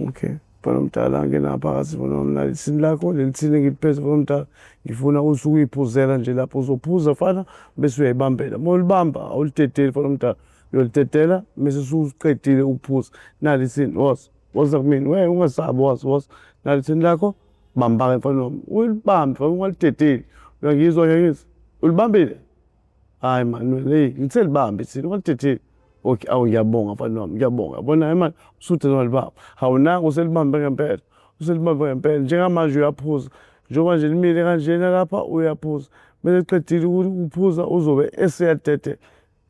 Okay, mfana omdala ngena phakathi mfana wami nali ithini lakho leli thini engiliphethe mfana omdala ngifuna usuke uyiphuzela nje lapho uzophuza mfana bese uyayibambela uma ulibamba awulidedeli mfana omdala uyolidedela mese usuqedile ukuphuza nali ithini woza woza kumina we ungasabi woza woza nali ithini lakho bamba-ke mfana wami ulibambe ungalidedeli uyangizwa ngiyangizwa ulibambile Hayi mani wena hey ngithe libambe thina ungalidedeli. Okay awu ngiyabonga mfana wami ngiyabonga yabona hayi mani usude nolibamba. Hawu nangu uselibambe ngempela uselibambe ngempela njengamanje uyaphuza njengoba nje limile kanjena lapha uyaphuza bese eqedile ukuphuza uzobe eseyadedela.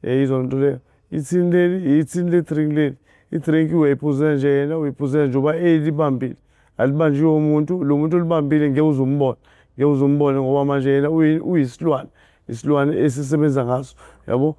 Yayizwa lento leyo ithini leli ithini le-drink leli i-drink uyayiphuzela nje yena uyiphuzela njengoba elibambile. Alibanjiwe umuntu, lo muntu olibambile ngeke uze umbone, ngeke uze umbone ngoba manje yena uyisilwane, isilwane esisebenza ngaso, yabo.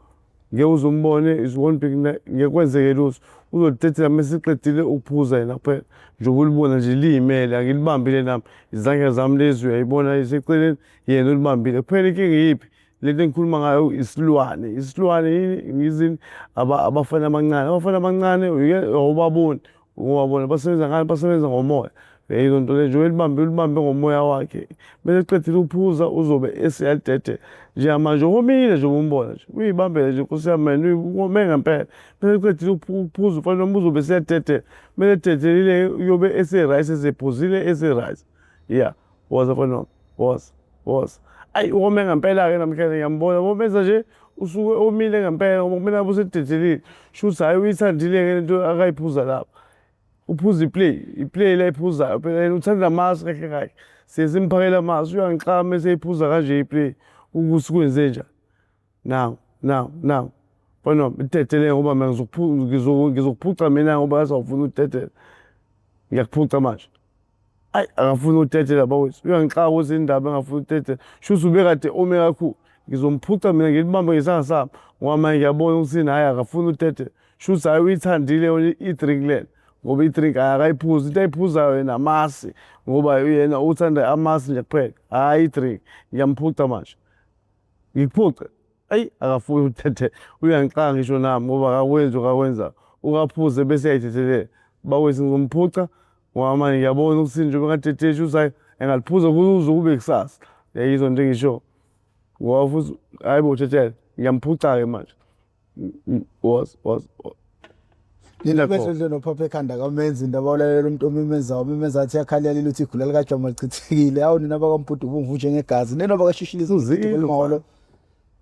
Ngeke uze umbone, it won't be, ngeke kwenzeke lutho. Uzolidedela uma eseqedile ukuphuza yena kuphela. Njengoba ulibona nje liyimele, angilibambile nami, izandla zami lezi uyayibona iseceleni, yena ulibambile. Kuphela inkinga iyiphi? Le nto engikhuluma ngayo isilwane, isilwane yini? Ngizini? Abafana abancane, abafana abancane awubaboni. Ngoba bona basebenza ngani? Basebenza ngomoya. Leyo nto le nje uyelibambe ulibambe ngomoya wakhe. Bese eqedile ukuphuza uzobe eseyalidedela. Njengamanje womile nje umbona nje. Uyibambele nje Nkosi yami wena wome ngempela. Bese eqedile ukuphuza umfana wami uzobe eseyadedela. Mele ededelile uyobe ese-right esephuzile ese-right. Yeah. Woza mfana wami. Woza. Woza. Ayi wome ngempela-ke namhlanje ngiyambona. Womeza nje usuke omile ngempela ngoba kumele abe usededelile. Shuthi hhayi uyithandile-ke lento akayiphuza lapha. Uphuza i-play, i-play le ayiphuzayo phela yena uthanda amasi kahle kahle. Siye simphakele amasi uyangixaka eseyiphuza kanje i-play ukuthi kwenze njani. Nangu, nangu, nangu. Mfana wami idedele ngoba mina ngizokuphuca mina ngoba yazi awufuni ukudedela. Ngiyakuphuca manje. Ayi akafuni ukudedela bakwethu. Uyangixaka ukuthi indaba engafuni ukudedela. Shuthi ubekade ome kakhulu. Ngizomphuca mina ngilibambe ngesandla sami ngoba manje ngiyabona ukuthi hhayi akafuni ukudedela. Shuthi hhayi uyithandile yona i-drink lena ngoba i-drink hhayi akayiphuzi. Into ayiphuzayo yena amasi ngoba yena uthanda amasi nje kuphela, hhayi i-drink. Ngiyamphuca manje. Ngikuphuce? Ayi akafuni ukuthethe uyangixaka ngisho nami ngoba akakwenzi okakwenzayo. Ukaphuze bese eyayithethelela. Bakwethu ngizomphuca ngoba manje ngiyabona ukuthi njengoba engadedeli shuthi hhayi engaliphuza kuze kube kusasa. Uyayizwa into engishoyo? Ngoba futhi hhayi bo thethela ngiyamphuca-ke manje. Was was Nina bedludlu nophapha ekhanda kamenzi indaba ulalela umuntu omemezayo umemeza athi yakhalela ukuthi igula likajama lichithekile awu nina bakamphudu ubomvu njengegazi nina bakashishiliza uzilo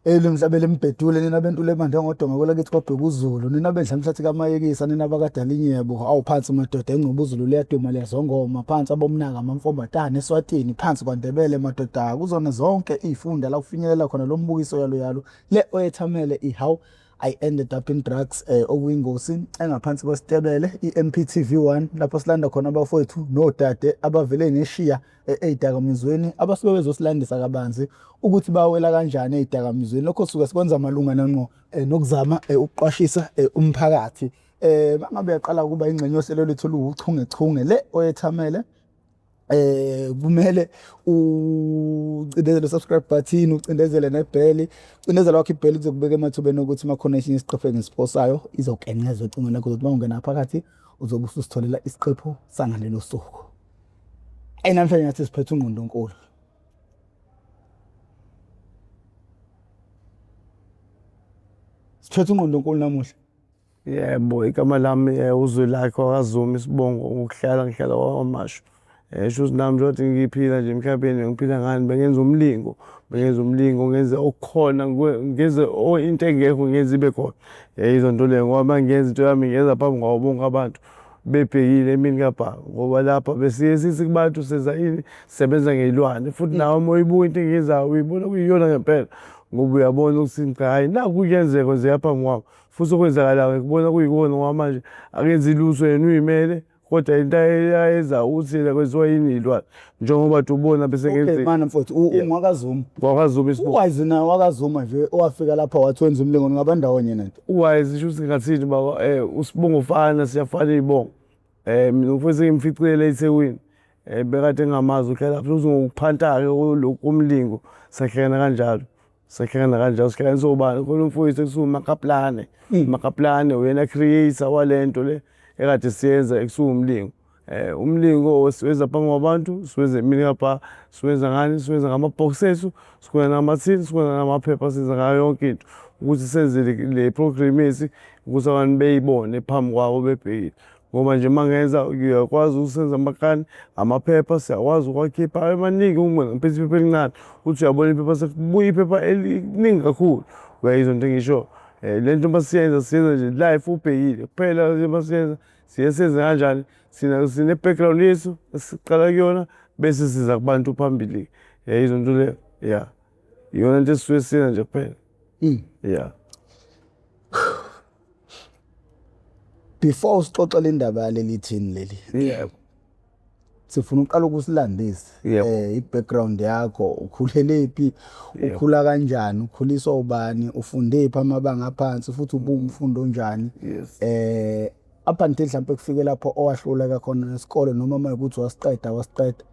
elimhlabele embhedule nina bentule ebande ngodonga kwelakithi kwabheka uzulu nina bendla mhlathi kamayekisa nina bakadala inyebo awu phansi madoda engcobo uzulu liyaduma liyazongoma phansi abomnaka amamfombatane eswatini phansi kwandebele madoda kuzona zonke iy'funda la kufinyelela khona lo mbukiso yalo yalo Le oyethamele i-How I Ended Up in Drugs eh, okuyingosi engaphansi kwesitebele i-MPTV 1 lapho silanda khona abafowethu nodade abavele ngeshiya eh, ey'dakamizweni abasuke bezosilandisa kabanzi ukuthi bawela kanjani ey'dakamizweni. Lokho suke sikwenza malungana ngqo eh, nokuzama eh, ukuqwashisa eh, umphakathi. Eh mangabe yaqala ukuba ingxenye yohlelo lwethu oluwuchungechunge le oyethamele eh kumele ucindezele subscribe button ucindezele nebheli ucindezele wakho ibheli kuzokubeka emathubeni okuthi uma khona esinye isiqephu engisiposayo izokenceza ocingweni lakho uzothi uma ungena phakathi uzobe ususitholela isiqephu sangalelo suku. Eyi namhlanje ngathi siphethe ungqondonkulu. Siphethe ungqondonkulu namuhla. Yebo, igama lami uZwelakhe wakaZuma isibongo ngokuhlala ngihlala kwaKwaMashu. Shuthi nami njengoba ngiphila nje emhlabeni ngiphila ngani bengenza umlingo, bengenza umlingo ngenze okukhona ngenze into engekho ngenze ibe khona. Yayizwa nto leyo ngoba uma ngenza into yami ngiyenza phambi kwabo bonke abantu bebhekile emini kabhaka ngoba lapha besiye sithi kubantu senza ini sisebenza ngey'lwane futhi nawe uma uyibuka into engiyenzayo uyibona kuyiyona ngempela ngoba uyabona ukuthi cha hhayi nakhu kuyenzeka kwenzeka phambi kwami. Futhi okwenzakalayo ngikubona kuyikona ngoba manje akenzi lutho yena uyimele kodwa into ayenza ukuthi yena kwenziwa yini iy'lwane njengoba nje ubona bese Okay ngenzeni mana mfowethu ungwakaZuma. WakaZuma isibongo. Uwise naye wakaZuma nje owafika lapha wathi wenza umlingo ningaba ndawonye nento. Uwise sho ukuthi ngathini baba usibongo fana siyafana iy'bongo. Mina umfowethu engimficile eThekwini bekade ngingamazi uhlala futhi ngokuphanta-ke lokhu komlingo sahlangana kanjalo. Sahlangana kanjalo sihlanganiswa ubani khona umfowethu ekuthiwa uMakaplane. Makaplane uyena creator walento le ekade siyenza ekuthiwa umlingo. Umlingo siwenza phambi kwabantu, siwenza emini ngapha, siwenza ngani, siwenza ngama-box ethu, sikwenza ngamathini, sikwenza ngamaphepha, senza ngayo yonke into ukuthi senze le program yethu ukuthi abantu beyibone phambi kwabo bebhekile. Ngoba nje uma ngenza ngiyakwazi ukusenza amakani, amaphepha siyakwazi ukuwakhipha abe maningi uma ngiphethe iphepha elincane uthi uyabona iphepha sekubuya iphepha eliningi kakhulu. Uyayizwa into engishoyo? Le nto uma siyenza siyenza nje live ubhekile kuphela nje uma siyenza siye senze kanjani sina sine-background yethu esiqala kuyona bese siza kubantu phambili. Uyayizwa into leyo? Ya. Iyona nto esisuke siyenza nje kuphela. Ya. Before usixoxele indaba yaleli thini leli. Yebo. Sifuna uqala ukusilandisa Yebo. I-background yakho, ukhulelephi, Yebo. ukhula kanjani, ukhuliswa ubani, ufundephi amabanga aphansi futhi ubuwumfundi onjani. Yes. Up until mhlampe kufike lapho owahluleka khona nesikole noma uma ukuthi wasiqeda wasiqeda.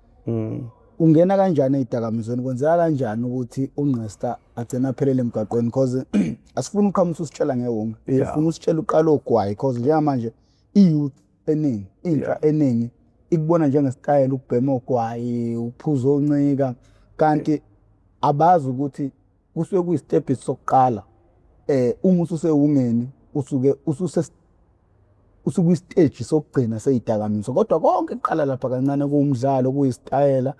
Ungena kanjani ey'dakamizweni, kwenzeka kanjani ukuthi uNgqesta agcine aphelele emgaqweni because asifuni uqhamuka usitshela ngewunga. Sifuna usitshela uqala ogwayi because njengamanje i-youth eningi, intsha eningi ikubona njengesitayela ukubhema ogwayi, ukuphuza oncika kanti abazi ukuthi kusuke kuyisitebhisi sokuqala. Uma ususewungeni usuke ususe usukwisiteji sokugcina seyidakamizwa kodwa konke kuqala lapha kancane kuwumdlalo kuyisitayela.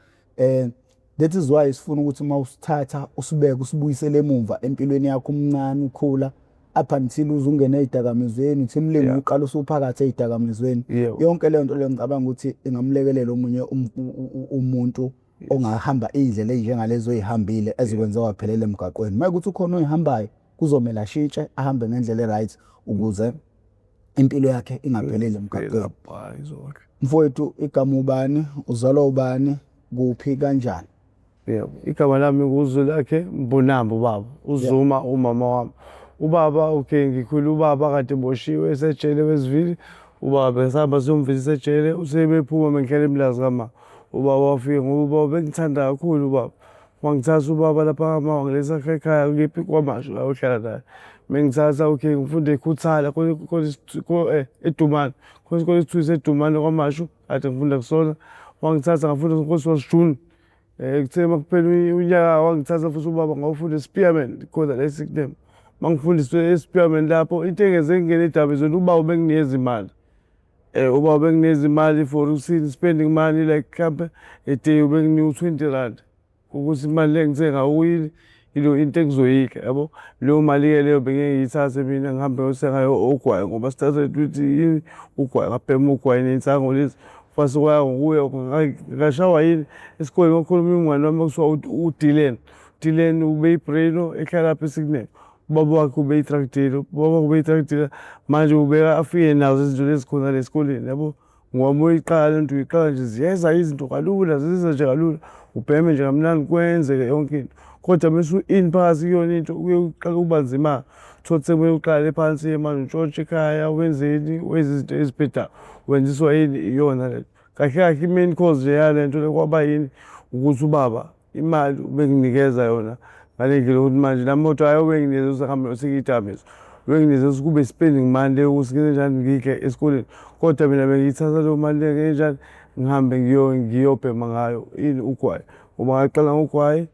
That is why sifuna ukuthi uma usithatha usibeke usibuyisele emumva empilweni yakho umncane ukhula up until uze ungene ey'dakamizweni uthi umlingo uqala usuphakathi ey'dakamizweni. Yonke leyo nto leyo ngicabanga ukuthi ingamlekelela omunye umuntu ongahamba iy'ndlela ey'njengalezo oy'hambile ezikwenze waphelela emgaqweni. Uma kuwukuthi ukhona oy'hambayo kuzomele ashintshe ahambe ngendlela e-right ukuze impilo yakhe ingapheleli emgaqweni. Mfowethu, igama ubani, uzalwa ubani, kuphi, kanjani? Yebo, igama lami nguZwelakhe Mbonambi ubaba, uZuma umama wami. Ubaba okay ngikhule ubaba kade eboshiwe esejele wezivili, ubaba besihamba siyomvisa ejele, usebephuma mengihlala eMlazi kama. Ubaba wafika ngoba ubaba bengithanda kakhulu ubaba. Wangithatha ubaba lapha kama wangiletha ekhaya kephi KwaMashu ngayohlala naye. Mengithatha okay ngifunde eKhuthala eDumane, khona isikole esithiwa iseDumane KwaMashu kade ngifunda kusona. Wangithatha ngafunda eNkosi June. Kuthe uma kuphela unyaka wangithatha futhi ubaba ngayofunda eSpearman khona la eSignum. Uma ngifundiswe eSpearman lapho into engenze ngingene edabizweni ubaba ubenginikeza imali. Ubaba ubenginikeza imali for ukuthini spending money like mhlampe a day ubenginika u-20 rand ukuthi imali le ngithenga ngayo ilo into engizoyidla yabo. Leyo mali-ke leyo bengeke ngiyithathe mina ngihambe ngiyothenga ogwayi ngoba started ukuthi yini ugwayi, ngabhema ugwayi ney'nsangu lezi. Kwase kwaya ngokuya ngashawa yini esikoleni kwakukhona omunye umngani wami okuthiwa uDylan. UDylan ubeyi-braino ehlala lapha eSignal. Ubaba wakhe ubeyi-drug dealer, ubaba wakhe ubeyi-drug dealer. Manje ubeka afike nazo izinto lezi khona la esikoleni yabo. Ngoba uma uyiqala le nto uyiqala nje ziyeza izinto kalula, ziza nje kalula. Ubheme nje kamnandi kwenzeke yonke into. Kodwa mese u-in phakathi kuyona into kuye kuqale ukuba nzima. Uthole ukuthi sekumele uqale phansi-ke manje untshontshe ekhaya wenzeni, wenze izinto ezibhedayo. Wenziswa yini? Iyona le nto. Kahle kahle i-main cause nje yale nto le kwaba yini? Ukuthi ubaba imali ubenginikeza yona ngale ndlela yokuthi manje nami kodwa hhayi ubenginikeza ukuthi ngihambe ngiyothenga iy'dakamizwa. Ubenginikeza ukuthi kube spending money leyo ukuthi ngenzenjani ngidle esikoleni. Kodwa mina bengiyithatha leyo mali leyo ngenzenjani ngihambe ngiyobhema ngayo ini ugwayi. Ngoba ngaqala ngogwayi,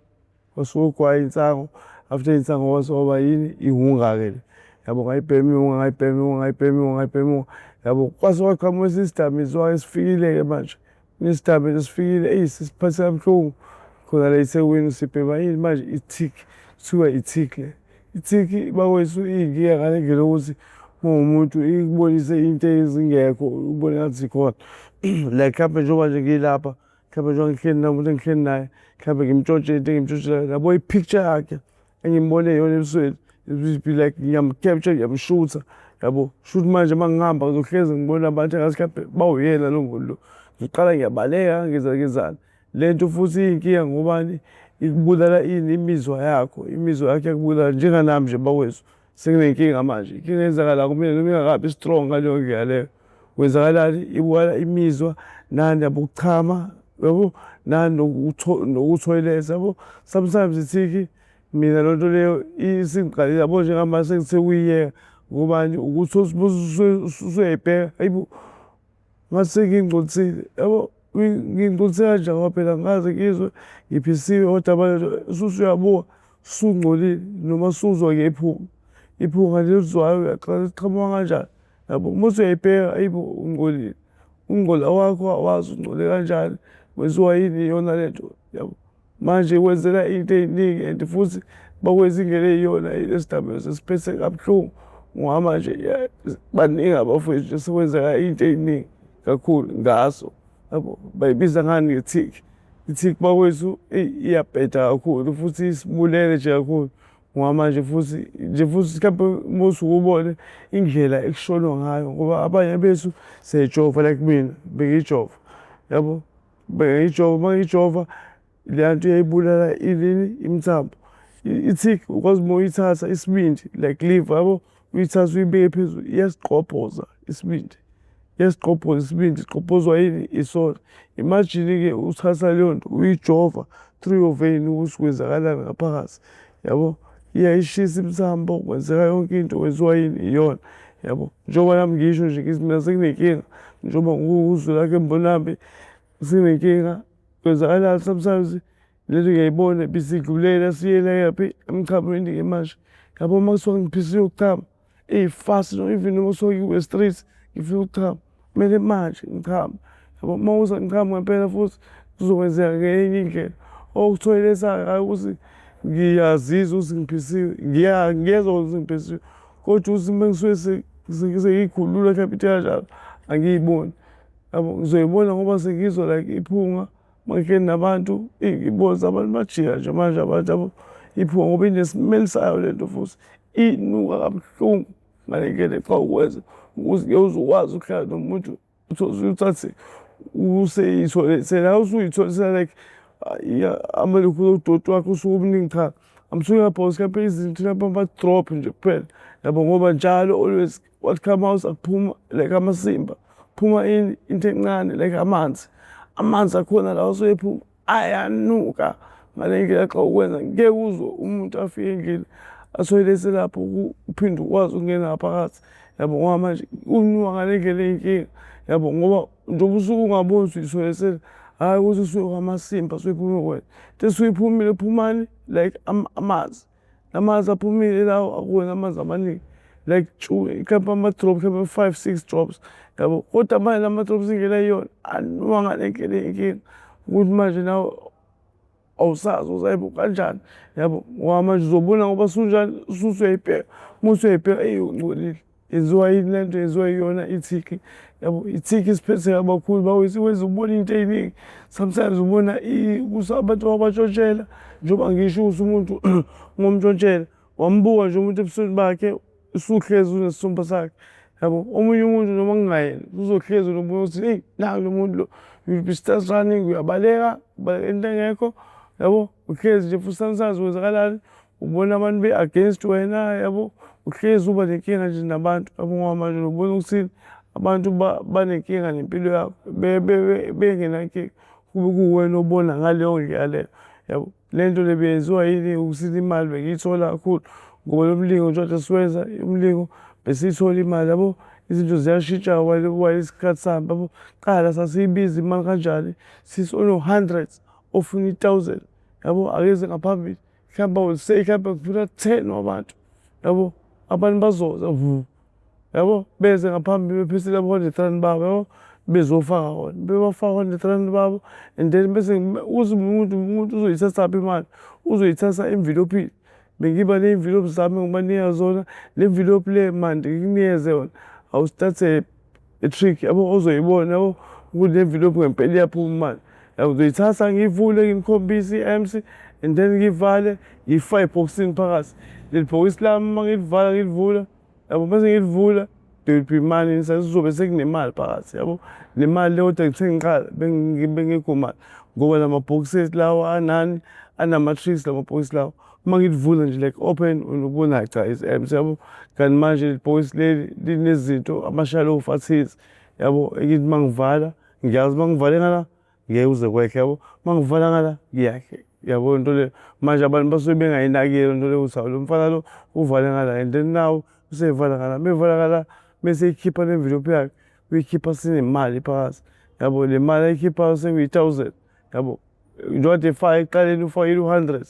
kwasuka ugwayi insangu, after insangu kwase kwaba yini ihunga-ke le. Yabo ngayibhema ihunga, ngayibhema ihunga, ngayibhema ihunga, ngayibhema ihunga. Yabo kwase kwaqhamuka esinye isidakamizwa-ke esifikile-ke manje. Kunesidamizwa esifikile eyi sisiphathe kabuhlungu khona la eThekwini sibhema ini manje i-tik, kuthiwa i-tik le. I-tik bakwethu iyinkinga ngale ndlela yokuthi uma uwumuntu ikubonise into ezingekho ubone ngathi zikhona. Like mhlampe njengoba nje ngilapha, mhlampe njengoba ngihleli nomuntu engihleli naye, mhlampe ngimntshontshe into engimntshontshela yona, yabo i-picture yakhe engimbone yona ebusweni it be like ngiyam-capture ngiyamshutha yabo. Shuthi manje uma ngihamba ngizohlezi ngibona abantu engathi mhlampe bawuyena lo muntu lo. Ngiqala ngiyabaleka ngenza ngenzani. Le nto futhi iyinkinga ngobani? Ikubulala ini? Imizwa yakho, imizwa yakho iyakubulala njenganami nje bakwethu senginenkinga manje. Inkinga eyenzakala kumina noma ingakabi strong ngaleyo ndlela leyo. Kwenzakalani? Ibulala imizwa nani yabo ukuchama yabo, nani nokuthoyiletha yabo. Sometimes ithiki mina loo nto leyo isingiqalile yabo njengamanje sengithe ukuyiyeka ngobani? Ukuthi usuyayibheka hayibo. Ngathi sengiyingcolisile yabo, ngingcolise kanjani ngoba phela angikaze ngizwe ngiphisiwe kodwa manje usuyabuka usungcolile noma usuzwa ngephunga. Iphunga leli olizwayo uyaqala liqhamuka kanjani yabo. Uma usuyayibheka ayibo ungcolile, ukungcola kwakho awazi ungcole kanjani, kwenziwa yini iyona le nto yabo. Manje kwenzeka into ey'ningi and futhi bakwenza indlela eyiyona lesi siphethe kabuhlungu ngoba manje baningi abafowethu nje sekwenzeka into ey'ningi kakhulu ngaso yabo. Bayibiza ngani nge-tik? I-tik bakwethu eyi iyabheda kakhulu futhi isibulele nje kakhulu ngoba manje futhi nje futhi mhlampe uma usuke ubone indlela ekushonwa ngayo ngoba abanye bethu siyayijova like mina bengiyijova yabo. Bengiyijova, uma ngiyijova leya nto iyayibulala inini imithambo. I-tik ukwazi uma uyithatha isibindi like liver yabo, uyithathe uyibeke phezulu iyasigqobhoza isibindi, iyasigqobhoza isibindi sigqobhozwa yini? Isona. Imagine-ke uthatha leyo nto uyijova through your vein ukuthi kwenzakalani ngaphakathi yabo. Iyayishisa imithambo, kwenzeka yonke into, kwenziwa yini? Iyona yabo. Njengoba nami ngisho nje ngithi mina senginenkinga njengoba nguZwelakhe Mbonambi senginenkinga kwenzakalani sometimes lento ngiyayibona bisidlulela siyela yaphi emchamweni-ke manje. Yabo uma kuthiwa ngiphisiwe ukuchama eyi fast even noma kuthiwa ngikwe-street ngifuna ukuchama kumele manje ngichame. Yabo uma kuwukuthi angichami ngempela futhi kuzokwenzeka ngenye indlela. Okuthoyiletha-ke hhayi ukuthi ngiyazizwa ukuthi ngiphisiwe, ngiyezwa ukuthi ngiphisiwe kodwa ukuthi uma ngisuke sengiyikhulula mhlampe into ekanjalo angiyiboni. Yabo ngizoyibona ngoba sengizwa like iphunga uma ngihleli nabantu eyi ngibone ukuthi abantu bajika nje manje abantu yabo iphunga ngoba ine-smell sayo le nto futhi inuka kabuhlungu ngale ndlela exa ukwenza ukuze ngeke uze ukwazi ukuhlala nomuntu uthole uthathe useyitholethela usuyitholethela like amalokhu udoti wakho usuke omningi cha. I'm talking about mhlampe izinto mhlampe ama-drop nje kuphela yabo ngoba njalo always what come out akuphuma like amasimba kuphuma ini into encane like amanzi amanzi akhona lawa asuke ephuma ayanuka ngale ndlela xa ukwenza ngeke uzwe umuntu afike endlini athoyiletse lapho uphinde ukwazi ukungena ngaphakathi yabo ngoba manje unuka ngale ndlela eyinkinga yabo ngoba njengoba usuke ungaboni ukuthi uyithoyiletsela hhayi ukuthi usuke amasimba asuke ephume kuwena into esuke iphumile phumani like amanzi. Amanzi aphumile lawo akuwona amanzi amaningi like two mhlawumpe ama-drop mhlawumpe five six drops yabo. Kodwa manje lama-drops indlela ayiyona anuka ngale ndlela eyinkinga ukuthi manje nawe awusazi ukuthi hhayi bo kanjani yabo. Ngoba manje uzobona ngoba usunjani usuyayibheka, uma usuyayibheka eyi ungcolile. Yenziwa yini le nto yenziwa yiyona ithiki yabo. Ithiki isiphethe kakhulu bakwethu ikwenza ubone into ey'ningi. Sometimes ubona ukuthi abantu bayabantshontshela njengoba ngisho ukuthi umuntu ungomntshontshela wambuka nje umuntu ebusweni bakhe usuhlezi unesithombe sakhe yabo. Omunye umuntu noma kungayena uzohlezi unobuka ukuthi eyi nangu lo muntu lo, you be start running uyabaleka, ubalekela into engekho yabo. Uhlezi nje futhi sometimes kwenzakalani ubona abantu be-against wena yabo, uhlezi uba nenkinga nje nabantu yabo ngoba manje ubona ukuthi abantu banenkinga nempilo yakho bengenankinga kube kuwena obona ngaleyo ndlela leyo yabo. Le nto le beyenziwa yini ukuthi imali bengiyithola kakhulu ngoba lo mlingo njengoba siwenza umlingo besiyithola imali yabo. Izinto ziyashintsha while isikhathi sihamba yabo. Kuqala sasiyibiza imali kanjani sithi ono-hundreds ofuna i-thousand yabo akeze ngaphambili. Mhlawumbe I will say mhlawumbe ngifuna 10 wabantu yabo, abantu bazoza vu yabo, beze ngaphambili bephethe labo hundred rand babo yabo, bezofaka wona, bebafaka hundred rand babo and then bese uze umuntu uzoyithathaphi imali, uzoyithatha emvilophini. Bengiba ney'mvilophi zami engibanika zona, le mvilophi le mande ngikunikeze yona, I will start a trick yabo ozoyibona yabo ukuthi le mvilophi ngempela iyaphuma imali. Yabo ngizoyithatha ngiyivule ngimkhombise i-emsi and then ngiyivale ngiyifake ebhokisini phakathi. Leli bhokisi lami uma ngilivala ngilivula yabo mase ngilivula there will be money inside kuzobe sekunemali phakathi yabo. Le mali le kodwa ngithe ngiqala bengekho mali ngoba la mabhokisi lawa anani anama-tricks la mabhokisi lawa. Uma ngilivula nje like open unokubona hhayi cha it's empty yabo. Kanti manje leli bhokisi leli linezinto amashalofu athize yabo engithi uma ngivala ngiyazi uma ngivale ngala ngeke kuze kwehle yabo, uma ngivala ngala kuyehla yabo lento leyo. Manje abantu basuke bengayinakile lento leyo ukuthi hawu lo mfana lo uvale ngala and then now useyivala ngala, uma evala ngala mese eyikhipha le mvilophi yakhe. Uyikhipha sinemali phakathi, yabo. Le mali ayikhiphayo sekuyi-thousand, yabo. Njengoba kade efaka ekuqaleni ufakile u-hundred,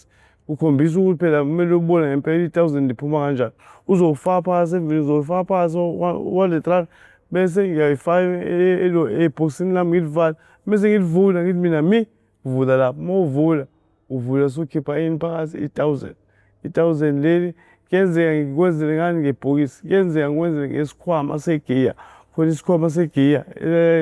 kukhombisa ukuthi phela kumele ubone ngempela i-thousand liphuma kanjani. Uzowufaka phakathi emveni uzowufaka phakathi u-hundred rand bese ngiyayifaka ebhokisini lami ngilivale bese ngilivula ngithi mina mi vula lapho. Uma uvula, uvula usukhipha ini phakathi? I-thousand. I-thousand leli kuyenzeka ngikwenzele ngani ngebhokisi, kuyenzeka ngikwenzele ngesikhwama segiya. Khona isikhwama segiya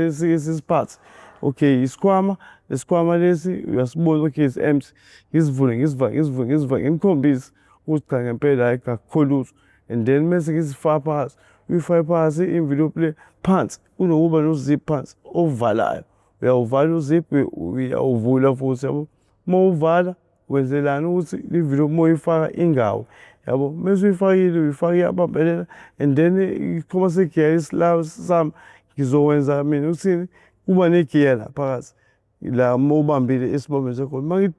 esike sisiphathe. Okay, isikhwama, lesikhwama lesi uyasibona okay is empty. Ngisivule ngisivale ngisivule ngisivale ngimkhombise ukuthi cha ngempela hhayi akukho lutho. And then mese ngisifaka phakathi, uyifake phakathi i-envelope le phansi kunokuba noziphu phansi ovalayo. Uyawuvala uziphu, uyawuvula futhi yabo. Uma uwuvala wenzelani ukuthi i-envelope uma uyifaka ingawi yabo. Mese uyifakile uyifaka iyabambelela and then isikhwama segiya sami ngizokwenza mina ukuthini, kuba negiya la phakathi la uma ubambile esibambeni sakhona.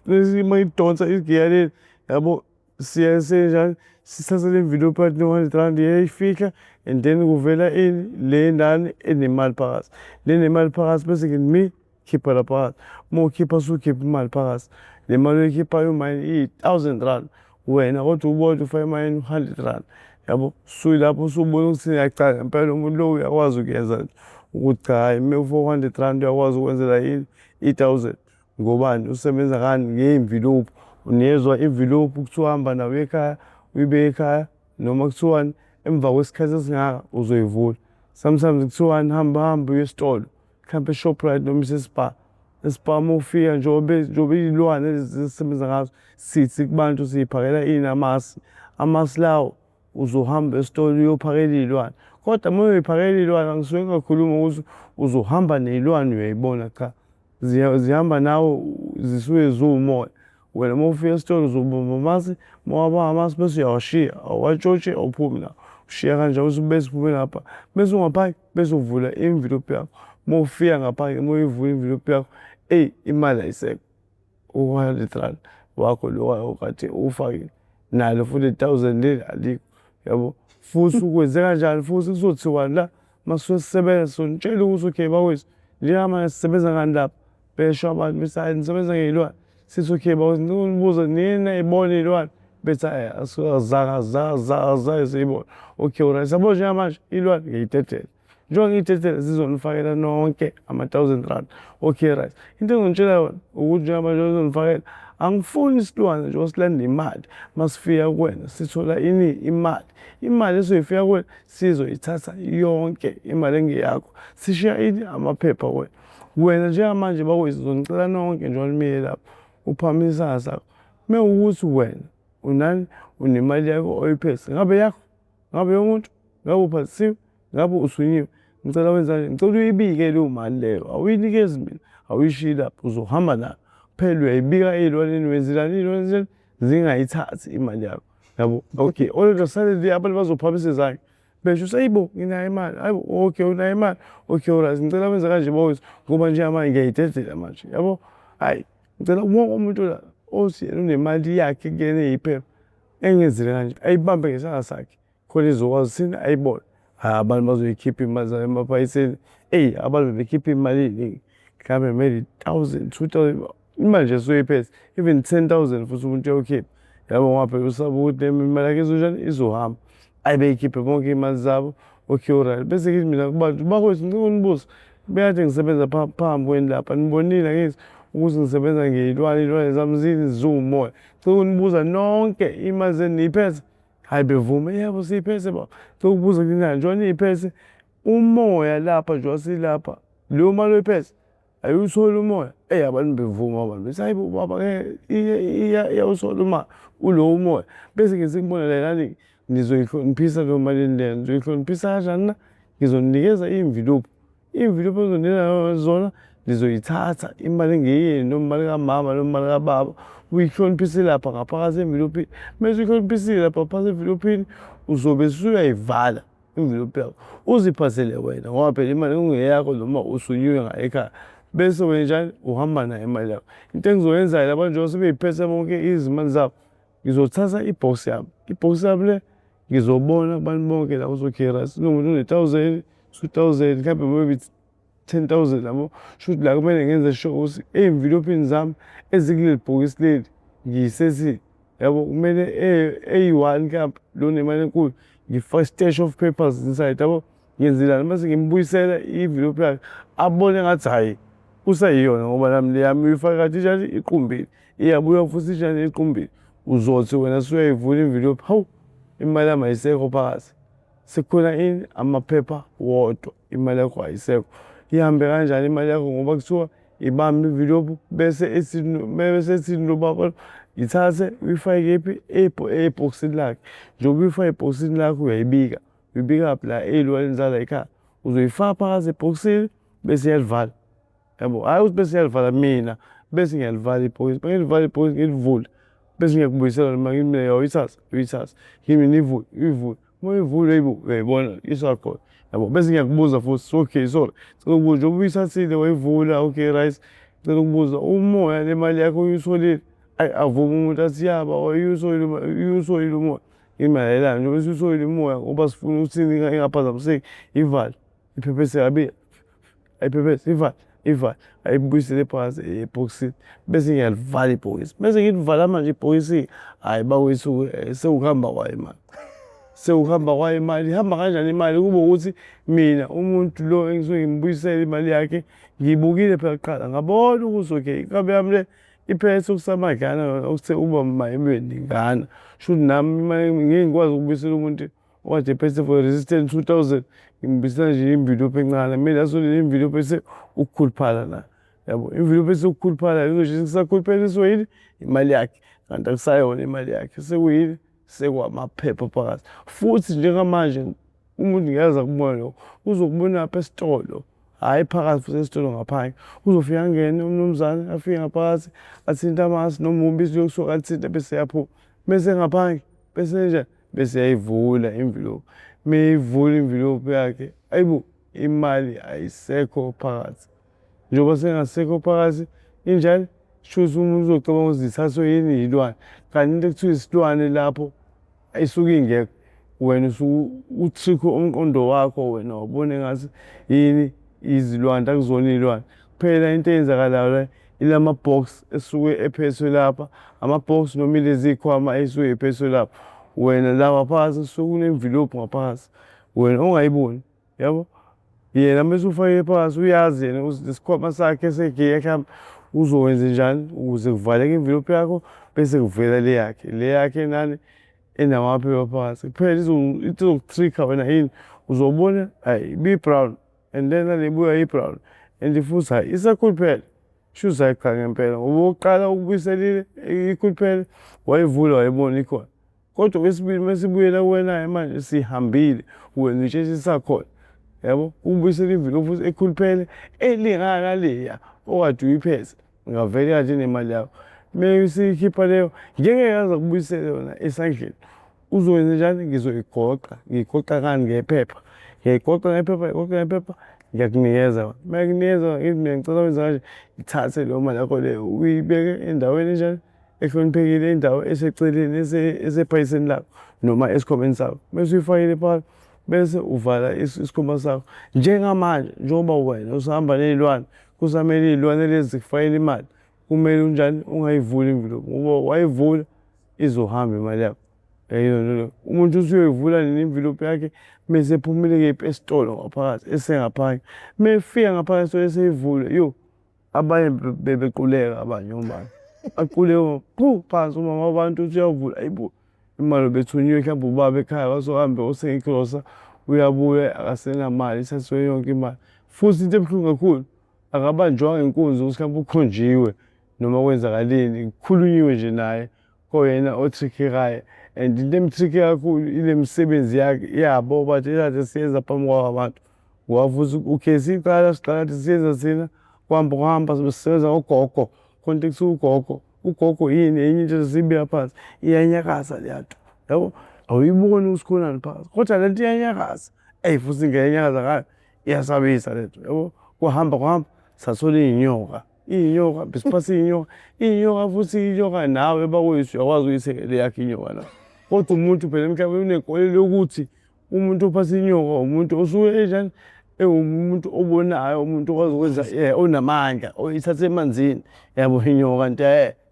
Uma ngidonsa igiya leli yabo, siya senjani sithatha le mvilophi yathi no-hundred rand iyayifihla and then kuvela ini le ndani enemali phakathi. Le nemali phakathi bese ngithi mi khipha la phakathi. Uma ukhipha usukhipha imali phakathi. Le mali oyikhiphayo mine iyi-thousand rand, wena kodwa ubodwa ufake imayini u-hundred rand, yabo. Suyilapho usubona ukuthi cha ngempela lo muntu lo uyakwazi ukuyenza lento, ukuthi cha hhayi uma ufaka u-hundred rand uyakwazi ukwenzela ini i-thousand. Ngobani? Usebenza ngani? Ngey'mvilophu. Unezwa imvilophu kuthiwa hamba nayo ekhaya, uyibeke ekhaya noma kuthiwani emva kwesikhathi esingaka uzoyivula. Sometimes kuthiwani hamba hamba uye esitolo, mhlampe e-Shoprite noma ise-Spar. E-Spar uma ufika njengoba njengoba iy'lwane lezi esisebenza ngazo, sithi kubantu siy'phakela ini? Amasi. Amasi lawo uzohamba esitolo uyophakela iy'lwane. Kodwa uma uyoyiphakela iy'lwane angisuke ngingakhulumi ngokuthi uzohamba ney'lwane uyayibona, cha. Zihamba nawe zisuke ziwumoya. Wena uma ufika esitolo uzobamba amasi, uma wabamba amasi bese uyawashiya, awuwatshontshi awuphumi nawo. Ushiya kanjalo bese uphume ngapha, bese ungaphaki bese uvula imvilophi yakho. Uma ufika ngapha-ke uma uyivula imvilophi yakho, eyi imali ayisekho. U-hundred rand wakho lo okade uwufakile, nalo futhi i-thousand leli alikho, yabo. Futhi ukwenze kanjani futhi kuzothiwani la uma sisuke sisebenza sizonitshela ukuthi okay bakwethu njengamanje sisebenza ngani lapha, besho abantu bethi hhayi nisebenza ngey'lwane. Sithi okay bakwethu ngicela ukunibuza nike nay'bona iy'lwane? Bethi hhayi asizange asizange asizange siy'bone. Okay alright, yabo njengamanje iy'lwane ngiyay'dedela. Njengoba ngiy'dedela zizonifakela nonke ama-thousand rand. Okay right, into engizonitshela yona ukuthi njengamanje zizonifakela, angifuni isilwane nje osilanda imali masifika kuwena sithola ini? Imali. Imali esoyifika kuwena sizoyithatha yonke imali engeyakho, sishiya ini? Amaphepha kuwena. Wena njengamanje bakwethu ngizonicela nonke njengoba nimile lapha, uphakamise isandla sakho. Mewukuthi wena unani? Unemali yakho oyiphethe, ngabe eyakho? Ngabe eyomuntu? Ngabe uphathisiwe? Ngabe uthunyiwe? Ngicela wenze kanje, ngicela uyibike leyo mali leyo, awuyinikezi mina, awuyishiyi lapho, uzohamba nayo. Phela uyayibika ey'lwaneni, wenzelani iy'lwane zingayithathi imali yakho, yabo. Okay, all of a sudden abantu bazophakamisa izandla besho ukuthi hayibo nginayo imali, hayibo okay unayo imali, okay alright ngicela wenze kanje bakwethu ngoba njengamanje ngiyayidedela manje, yabo. Hhayi ngicela wonke umuntu la othi yena unemali yakhe kuyena eyiphepha engenzele kanje ayibambe ngesandla sakhe khona izokwazi ukuthini ayibone. Hhayi abantu bazoyikhipha iy'mali zabo emaphaketheni, eyi abantu bebekhipha iy'mali ey'ningi mhlawumbe maybe thousand, two thousand, imali nje esuke iphethe even ten thousand futhi umuntu uyawukhipha, yabo ngoba phela usaba ukuthi imali yakhe izonjani, izohamba. Hhayi bey'khiphe bonke iy'mali zabo, okay alright. Bese ngithi mina kubantu, bakwethu ngicela ukunibuza, bekade ngisebenza phambi kwenu lapha, nibonile angithi ukuthi ngisebenza ngey'lwane, iy'lwane zami zini, ziwumoya. Ngicela ukunibuza nonke iy'mali zenu niy'phethe? Hhayi bevume, yebo siyiphethe baba. Ngicela ukubuza kinina njengoba niyiphethe, umoya lapha njengoba silapha, leyo mali oyiphethe ayiwutholi umoya? Eyi abantu bevuma abantu bethi hhayi bo baba ngeke iyawuthola uma ulowo umoya. Bese ngithi kubona lalelani nizoyihloniphisa leyo mali leyo, nizoyihloniphisa kanjani na? Ngizoninikeza iy'mvilophu, iy'mvilophu engizoninikeza zona nizoyithatha imali engeyenu noma imali kamama noma imali kababa, uyihloniphise lapha ngaphakathi emvilophini. Mese uyihloniphisile lapha ngaphakathi emvilophini, uzobe usuyayivala imvilophi yakho, uziphathele wena ngoba phela imali kungeyakho noma usunyuke ngayo ekhaya. Bese wenzenjani? Uhamba nayo imali yakho. Into engizoyenza-ke laba njengoba sebey'phethe bonke izimali zabo, ngizothatha i-box yami, i-box yami le ngizobona kubantu bonke la ukuthi okay right kunomuntu one-thousand. 2,000 mhlawumbe maybe 10,000 yabo. Shuthi la kumele ngenze sure ukuthi ey'mvilophini zami ezikuleli bhokisi leli ngiyisethile yabo. Kumele eyi-one mhlampe lo nemali enkulu ngifake i-stash of papers inside yabo. Ngenzelani mase ngimbuyisela imvilophi yakhe abone ngathi hhayi kusayiyona ngoba nami le yami uyifake kade injani iqumbile, iyabuya futhi injani iqumbile. Uzothi wena suyayivula imvilophi, hawu imali yami ayisekho phakathi. Sekukhona ini? Amaphepha wodwa, imali yakho ayisekho. Ihambe kanjani imali yakho ngoba kuthiwa ibambe imvilophi bese ethi bese ethini lo baba ithathe uyifake kephi? Ebhokisini lakhe. Njengoba uyifake ebhokisini lakhe uyayibika, uyibikaphi? La ey'lwaneni zalayikhaya. Uzoyifaka phakathi ebhokisini bese iyalivala. Yabo, hhayi ukuthi bese ngiyalivala mina, bese ngiyalivala ibhokisi. Uma ngilivala ibhokisi ngilivule, bese ngiyakubuyisela noma ngithi mina uyithathe, uyithathe. Ngithi mina ivule, uyivule. Uma uyivula hheyi bo, uyayibona isakhona. Yabo, bese ngiyakubuza futhi, okay sorry, ngicela ukubuza njengoba uyithathile wayivula, okay right, ngicela ukubuza umoya le mali yakho uyitholile? Ayi avume umuntu athi ya baba uyitholile uyitholile umoya. Ngithi mina lalelani njengoba esuyitholile umoya ngoba sifuna ukuthi ingaphazamiseki, ivale, iphephese kabi. Ayiphephethe ivale, ivale, ayibuyisele phansi ebhokisini bese ngiyalivala ibhokisi. Mese ngilivala manje ibhokisi, hhayi bakwethu-ke sekuhamba kwayo imali. Sekuhamba kwayo imali, ihamba kanjani imali kube ukuthi mina umuntu lo engisuke ngimbuyisela imali yakhe ngiyibukile phela kuqala ngabona ukuthi okay inkabi yami le iphethe okusamadlana yona okuthe ukuba mayibe ningana. Shuthi nami imali ngeke ngikwazi ukubuyisela umuntu Okade ephethe for resistance 2000 ngimbisela nje imvilophi encane kumele asole imvilophi ese ukukhuluphala na yabo imvilophi esekukhuluphala izosho kusakhulupheliswe yini imali yakhe kanti akusayona imali yakhe sekuyini sekwamaphepha phakathi futhi njengamanje umuntu ngeke aze akubone lokho uzokubona apha esitolo hhayi phakathi futhi esitolo ngaphandle uzofika angene umnumzane afike ngaphakathi athinte amasi noma ubisi lokusuka alithinte bese yaphuma bese ngaphandle bese nje Bese yayivula imvilophi. Meyivula imvilophi yakhe, ayibo imali ayisekho phakathi. Njengoba sengasekho phakathi injani? Shuthi umuntu uzocabanga ukuthi zithathwe yini yilwane. Kanti into ekuthiwa isilwane lapho isuke ingekho. Wena usuke u-trick-e umqondo wakho wena wabona engathi yini izilwane, akuzona iy'lwane. Kuphela into eyenzakalayo la ilama box esuke ephethwe lapha, ama-box noma ilezi y'khwama ey'suke y'phethwe lapha. Wena la ngaphakathi kusuke kunemvilophi ngaphakathi, wena ongayiboni, yabo. Yena uma esufakile phakathi uyazi yena ukuthi lesikhwama sakhe segiya mhlawumbe uzokwenzenjani ukuze kuvaleke imvilophi yakho bese kuvela le yakhe, le yakhe nani enamaphepha phakathi. Kuphela into ezoku-trick-a wena yini, uzobona hhayi ibi-brown. And then nale ibuya i-brown and futhi hhayi isakhuluphele. Shuthi hhayi cha ngempela ngoba okokuqala ukubuyiselile ikhuluphele wayivula wayibona ikhona. Kodwa okwesibili uma isibuyela kuwena-ke manje sihambile wena uyitshela isakhona. Yabo? Ukubuyisela imvilophi futhi ekhuluphele elingana naleya okade uyiphethe. Ngavele kanje nemali yakho. Uma usuyikhipha leyo ngeke aze akubuyisele yona esandleni. Uzokwenza njani? Ngizoyigoqa. Ngiyigoqa ngani? Ngephepha. Ngiyayigoqa ngephepha, ngiyigoqa ngephepha, ngiyakunikeza yona. Uma ngikunikeza yona ngithi mina ngicela wenze kanje, ngithathe leyo mali yakho leyo uyibeke endaweni enjani? Ehloniphekile, indawo eseceleni esephayiseni lakho noma esikhwameni sakho. Mese uyifakile phakathi bese uvala isikhwama sakho. Njengamanje njengoba wena usahamba ney'lwane, kusamele iy'lwane lezi zikufakele imali, kumele unjani? Ungayivuli imvilophi ngoba wayivula izohamba imali yakho. Umuntu usuyoyivula nini imvilophi yakhe mese ephumile kephi esitolo ngaphakathi esengaphandle. Uma efika ngaphakathi esitolo eseyivula yo abanye bebequleka abanye omama. Aquleke phu phansi umama wabantu uthi uyavula ayibo imali ubethunyiwe mhlawumbe ubaba ekhaya wasohambe othenga igrosa uyabuya akasenamali ithathiwe yonke imali. Futhi into ebuhlungu kakhulu akabanjwanga inkunzi ukuthi mhlawumbe ukhonjiwe noma kwenzakaleni kukhulunyiwe nje naye koyena otrickekayo and into emtricke kakhulu ile misebenzi yakhe yabo bathi kade siyenza phambi kwabo abantu ngoba futhi ukhesi iqala siqala kade siyenza thina kuhamba kuhamba sisebenza ngogogo khona into ekuthiwa ugogo ugogo yini enye into esiyibeka phansi iyanyakaza leya nto yabo awuyiboni ukuthi khonani phakathi kodwa le nto iyanyakaza eyi futhi ngenyakaza ngayo iyasabisa le nto yabo kuhamba kuhamba sathola iy'nyoka iy'nyoka besiphatha iy'nyoka iy'nyoka futhi inyoka nawe bakwethu uyakwazi ukuyithengela eyakho inyoka na kodwa umuntu phela emhlabeni unenkolelo yokuthi umuntu ophatha inyoka umuntu osuke enjani Ewumuntu obonayo, umuntu okwazi ukwenza onamandla, oyithatha emanzini, yabo inyoka kanti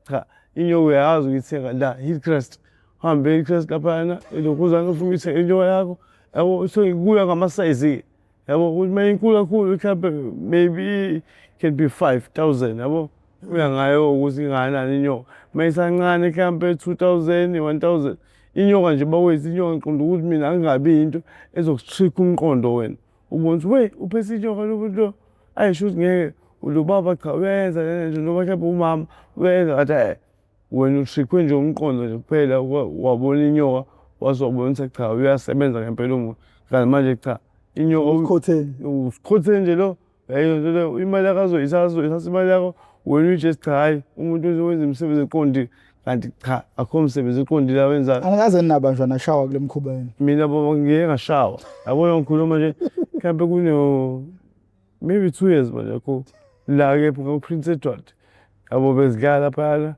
cha, inyoka uyayazi ukuyithenga la, Hillcrest. Uhambe e-Hillcrest laphayana, elokhuzana ufike uyithenge inyoka yakho, yabo sekuya ngamasayizi-ke, yabo ukuthi uma inkulu kakhulu mhlampe maybe can be 5,000 yabo. Kuya ngayo ukuthi ingakanani inyoka. Uma isancane mhlampe 2,000, 1,000. Inyoka nje bakwethu inyoka ngiqonda ukuthi mina angingabi into ezoku-trick-a umqondo wena. Ubone ukuthi we uphethe inyoka lo muntu lo, ayi shuthi ngeke lo baba cha uyayenza lena nje noma mhlampe umama uyayenza kanti hhayi wena u-trick-we nje umqondo nje kuphela wabona inyoka waze wabona ukuthi cha uyasebenza ngempela umuntu. Kanti manje cha inyoka Usikhotheni. Usikhotheni nje lo. Leyo nto leyo imali yakho azoyithatha azoyithatha imali yakho wena uyi-just cha hhayi umuntu wenza imisebenzi eqondile kanti cha akukho msebenzi oqondile awenzayo. Angikaze ninabanjwa nashawa kule mkhuba yenu. Mina baba ngike ngashawa. Yabona ngikhuluma nje mhlampe kuno maybe 2 years manje yakho la kepha ku-Prince Edward. Yabo bezidlala laphayana.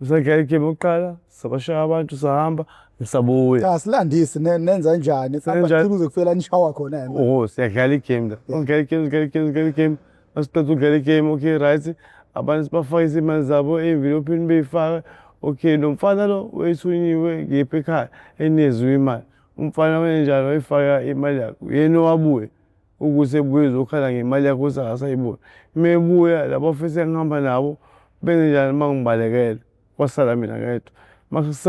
Sadlala igemu yokuqala, sabashaya abantu sahamba, sabuya. Cha silandise nenza njani? Senza kuze kufike la nishawa khona yena. Oh, siyadlala igame la. Udlala igame, udlala igame, udlala igame. Masiqeda ukudlala igame, okay right. Abantu sibafakise iy'mali zabo ey'mvilophini bey'fake. Okay, lo mfana lo wayethunyiwe ngephi ekhaya enikezwe imali. Umfana wenjenjani wayifaka imali yakhe. Uyena owabuya ukuthi ebuye ezokhala ngemali yakhe ukuthi akasayiboni. Uma ebuya laba ofisa engihamba nabo benzenjani bangibalekela kwasala mina ngedwa.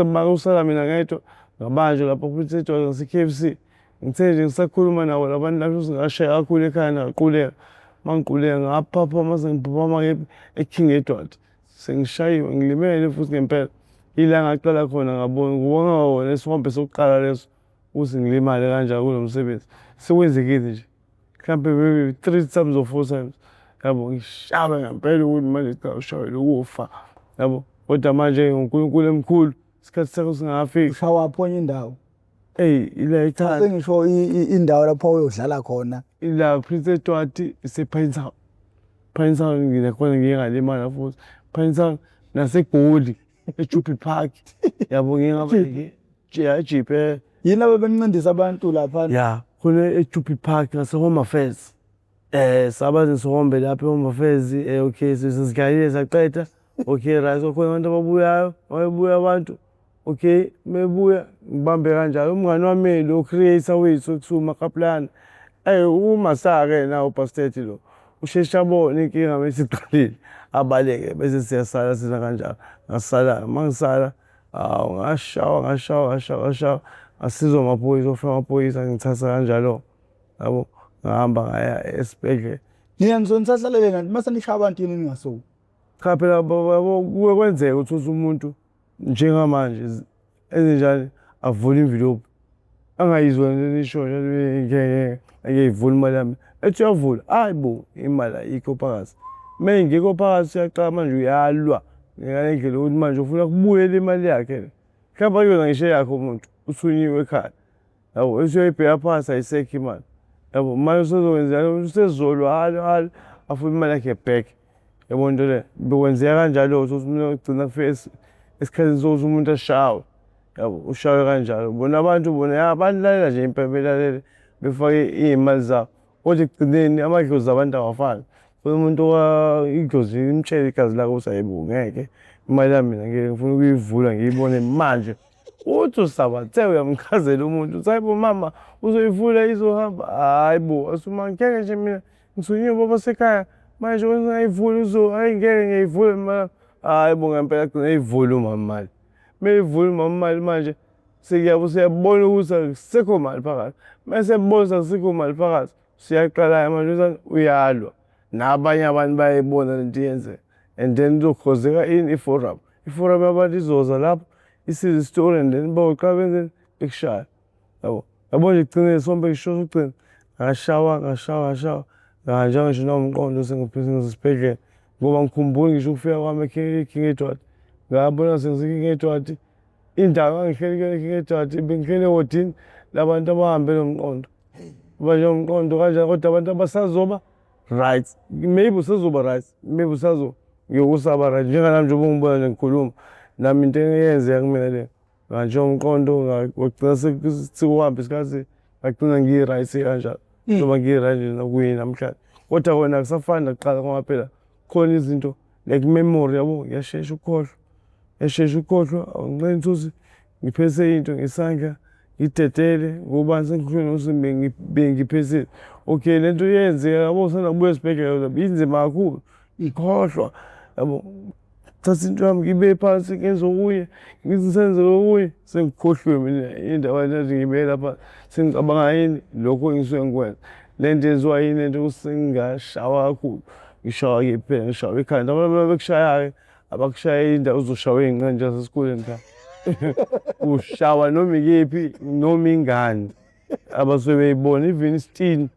Makusala mina ngedwa ngabanjwa lapho futhi edwala ngase-K_F_C. Ngithe nje ngisakhuluma nabo la bantu laba ngashaya kakhulu ekhanda ngaquleka. Uma ngiquleka ngaphaphama sengiphaphama kephi e-King Edward. Sengishayiwe ngilimele futhi ngempela. Ila ngaqala khona ngabona ngibona wona isithombe sokuqala leso ukuthi ngilimale kanjani kulo msebenzi. Sekwenzekile nje mhlampe maybe three times or four times yabo ngishawe ngempela ukuthi manje cha ushayelwe ukufa yabo. Kodwa manje uNkulunkulu emkhulu isikhathi sakho singakafiki. Ushawaphi kwenye indawo? Eyi ila ekhaya. Sengisho indawo lapho uyodlala khona. Ila Prince Edward ise-Pinetown. Pinetown nakhona ngike ngalimala futhi. Pinetown naseGoli eJubi Park yabo ngike ngaba eJipe. Yini laba benincindisa abantu lapha? Ya khona eJubi Park ngase-Home Affairs. Saba nesihombe lapha e-Home Affairs okay sesidlalile saqeda. Okay right kwakhona abantu ababuyayo, mabebuya abantu okay mebuya ngibambe kanjalo. Umngani wami lo creator wethu ekuthiwa uMakaplana, eyi uMasa-ke nawo ubhastedi lo, usheshe abone inkinga uma isiqalile abaleke bese siyasala thina kanjalo. Ngasala-ke uma ngisala, hawu ngashawa ngashawa ngashawa ngashawa, ngasizwa amaphoyisa, kwafika amaphoyisa angithatha kanjalo yabo, ngahamba ngaya esibhedlela. Nina nisuke nisahlalele nani mase nishaya abantu yini ningasuki? Cha phela yabo kuke kwenzeke uthole umuntu njengamanje enzenjani avule imvilophi angayizwa lento enishoyo ngeke ngiyivula imali yami. Ethi uyavula, hhayi bo imali ayikho phakathi. Uma ingekho phakathi uyaqala manje uyalwa ngale ndlela yokuthi manje ufuna kubuyele imali yakhe le. Mhlawumbe akuyona ngisho eyakhe umuntu, uthunyiwe ekhaya. Yabo bese uyayibheka phansi ayisekho imali. Yabo manje usezokwenzani usezolwa alwe alwe afune imali yakhe back. Yabo into le bekwenzeka kanjalo-ke ukuthi umuntu kugcina kufika esikhathini sokuthi umuntu ashawe. Yabo ushawe kanjalo. Bona abantu bona ya balalela nje impela belalele befake iy'mali zabo. Kodwa ekugcineni amadlozi abantu awafani. Khona umuntu idlozi limtshele igazi lakhe ukuthi hhayi bo ngeke imali yami mina ngeke ngifuna ukuyivula ngiyibone manje. Uthi usabathe uyamchazela umuntu uthi hhayi bo mama uzoyivula izohamba, hhayi bo athi uma ngeke nje mina ngithunyiwe ubaba wasekhaya manje wena ungayivula uzo hhayi ngeke ngiyayivula imali yami. Hhayi bo ngempela agcine eyivula umama imali. Uma eyivula umama imali manje seyabona ukuthi akusekho mali phakathi. Uma esebona ukuthi akusekho mali phakathi, useyaqala-ke manje wenzani? Uyalwa. Nabanye abantu bayayibona lento iyenzeka and then kuzokhozeka ini? I-forum. I-forum yabantu izoza lapho isize isitori and then bayoqala benzeni? Bekushaya yabo. Yabo nje ekugcineni isithombe ngisho sokugcina ngashawa ngashawa ngashawa ngahanjelwa ngisho nawumqondo sengisesibhedlela ngoba angikhumbuli ngisho ukufika kwami e-King Edward. Ngabona sengise-King Edward, indawo engangihleli kuyona e-King Edward bengihleli ewodini labantu abahambe nomqondo. Banjwe umqondo kanjani kodwa abantu abasazoba right. Maybe usazoba right, maybe usazo ngiyokusaba right. Njenganami njengoba ungibona nje ngikhuluma, nami into eyenzeka kumina le. Ngantshe umqondo kwagcina sekuhamba isikhathi ngagcina ngi-right kanjalo. Njengoba ngi-right nje nakuye namhlanje. Kodwa kona akusafani nakuqala ngoba phela khona izinto like memory yabo, ngiyashesha ukukhohlwa. Ngiyashesha ukukhohlwa, awunqeni ukuthi ngiphethe into ngesandla ngidedele ngoba sengikhohlwe nokuthi bengiphetheni. Okay, le nto iyenzeka yabo, ngisanda kubuya esibhedlela inzima kakhulu, ngikhohlwa yabo. Thatha into yami ngiyibeke phansi ngenze okunye, ngithi ngisenze okunye sengikhohliwe mina indaba engathi ngiyibeke lapha, sengicabanga yini lokhu engisuke ngikwenza. Le nto yenziwa yini le nto ukuthi sengingashawa kakhulu, ngishawa kephi phela ngishawa ekhanda. Abantu uma bekushaya-ke abakushayi indawo uzoshawa iy'nqe nje zasesikoleni cha. Ushawa noma ikephi noma ingane abasuke beyibona even isitini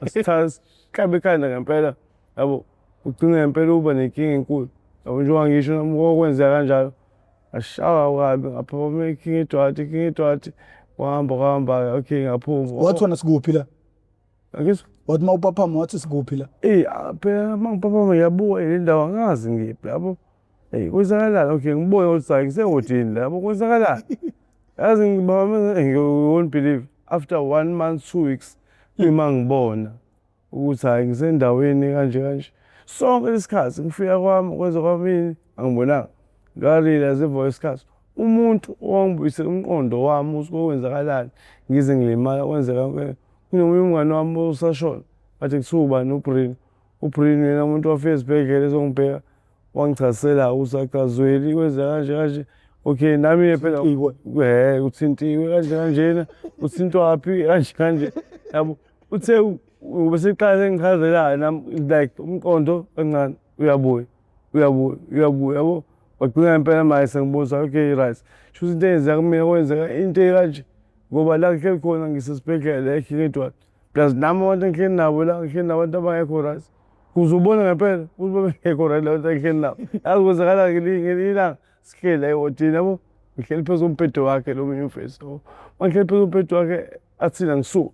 asithatha siklabe ekhanda ngempela yabo. Ugcine ngempela uba nenkinga enkulu yabo njengoba ngisho nami kwakwenzeka kanjalo ngashawa kabi ngaphaphama e-King Edward, e-King Edward kwahamba kwahamba-ke okay ngaphuma. Wathi wena sikuphi la? Angizwa? Wathi uma uphaphama wathi sikuphi la? Eyi phela uma ngiphaphama ngiyabuka le ndawo angazi ngiphi yabo. Eyi kwenzakalani? Okay ngibone ukuthi hayi ngisehhotini la yabo kwenzakalani? Yazi ngiphaphame you won't believe after one month 2 weeks kuyima ngibona ukuthi hhayi ngisendaweni kanje kanje. Sonke lesikhathi ngifika kwami kwenza kwami ini angibonanga. Nga-realise emva kwesikhathi umuntu owangibuyisela umqondo wami ukuthi kwakwenzakalani ngize ngilimala kwenzeka kunomunye umngani wami osashona kade kuthiwa ubani uBrino. UBrino yena umuntu wafika esibhedlela ezongibheka wangichazisela ukuthi cha Zweli kwenzeka kanje kanje. Okay nami-ke phela he uthintiwe kanje kanjena uthintwaphi kanje kanje yabo. Uthe ubeseqala sengichazela nami like umqondo kancane uyabuya uyabuya uyabuya yabo. Wagcina ngempela manje sengibuza okay right shuthi into eyenzeka kumina kwenzeka into ekanje ngoba la ngihleli khona ngisesibhedlela la e-King Edward plus nami abantu engihleli nabo la ngihleli nabantu abangekho right. Kuze ubone ngempela ukuthi babengekho right labantu engihleli nabo. Yazi kwenzakalani ngelinye ilanga sihleli la ehhotini yabo ngihleli phezu kombhede wakhe lo munye umfethu yabo. Uma ngihleli phezu kombhede wakhe athi angisuke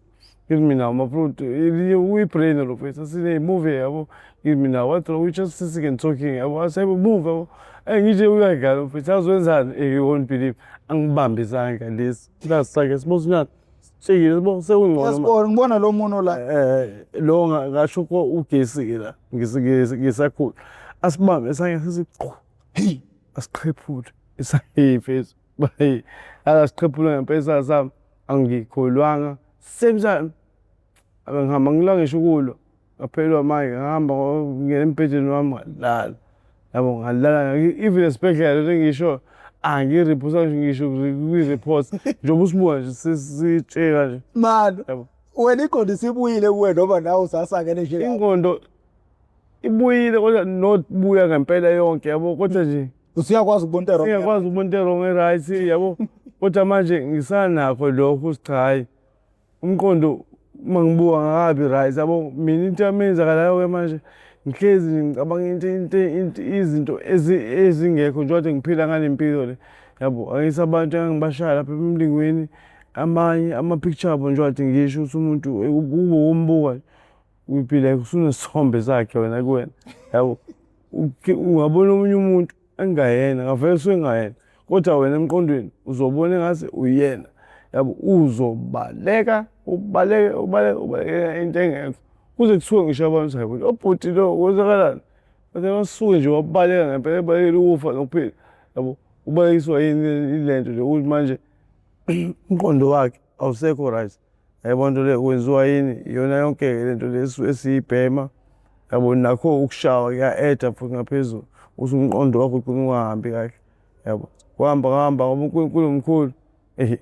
ngithi mina my bro uyi-brain lo mfethu athi hey move yabo. Ngithi mina what we just sitting and talking yabo athi hayibo move yabo. Ngithi uyadlala umfethu yazi wenzani you won't believe angibambe isandla lesi nasi sakhe sibona sitshekile sibona sekungcono manje. Ngiyasibona ngibona lo muno la. Lo ngasho ugesi-ke la ngisakhula asibambe isandla sithi qhu Hey asiqhephule isandla mfethu bayi asiqhephule ngempela isandla sami angikholwanga same time ngihamba ngilwa ngisho ukulwa ngaphelelwa amandla ngahamba ngena embhedeni wami ngalala yabo ngalala even esibhedlela lento engisho angi-report ngisho kwi-report njengoba usibuka nje sesitsheka nje Man yabo. Wena ingqondo isibuyile kuwe noma nawe usasangene nje? Ingqondo ibuyile kodwa not buya ngempela yonke yabo kodwa nje usuyakwazi ukubona into wrong. Singakwazi ukubona into wrong e-right yabo kodwa manje ngisanakho lokho ukuthi cha hhayi umqondo uma ngibuka ngakabi right yabo. Mina into yami eyenzakalayo-ke manje ngihlezi nje ngicabanga into izinto ezingekho njengoba ngiphila ngale mpilo le yabo. Angithi abantu engangibashaya lapha emlingweni amanye ama-picture abo njengoba ngisho ukuthi umuntu kube ukumbuka nje you'd be like usunesithombe sakhe wena kuwena yabo. Ungabona omunye umuntu engayena ngavele usuke engayena kodwa wena emqondweni uzobona engathi uyena yabo. Uzobaleka ubaleke ubaleke ubalekela into engekho kuze kuthiwe ngisho abantu hayi bo lo bhuti lo kwenzakalani kodwa basuke nje wabaleka ngempela ebalekela ukufa nokuphila yabo. Ubalekiswa yini ile nto nje ukuthi manje umqondo wakhe awusekho right yabo. Nto le kwenziwa yini iyona yonke-ke le nto le esiyibhema yabo. Nakho ukushawa kuya-add-a futhi ngaphezulu ukuthi umqondo wakho ugcine ungahambi kahle yabo. Kuhamba kuhamba ngoba uNkulunkulu mkhulu eyi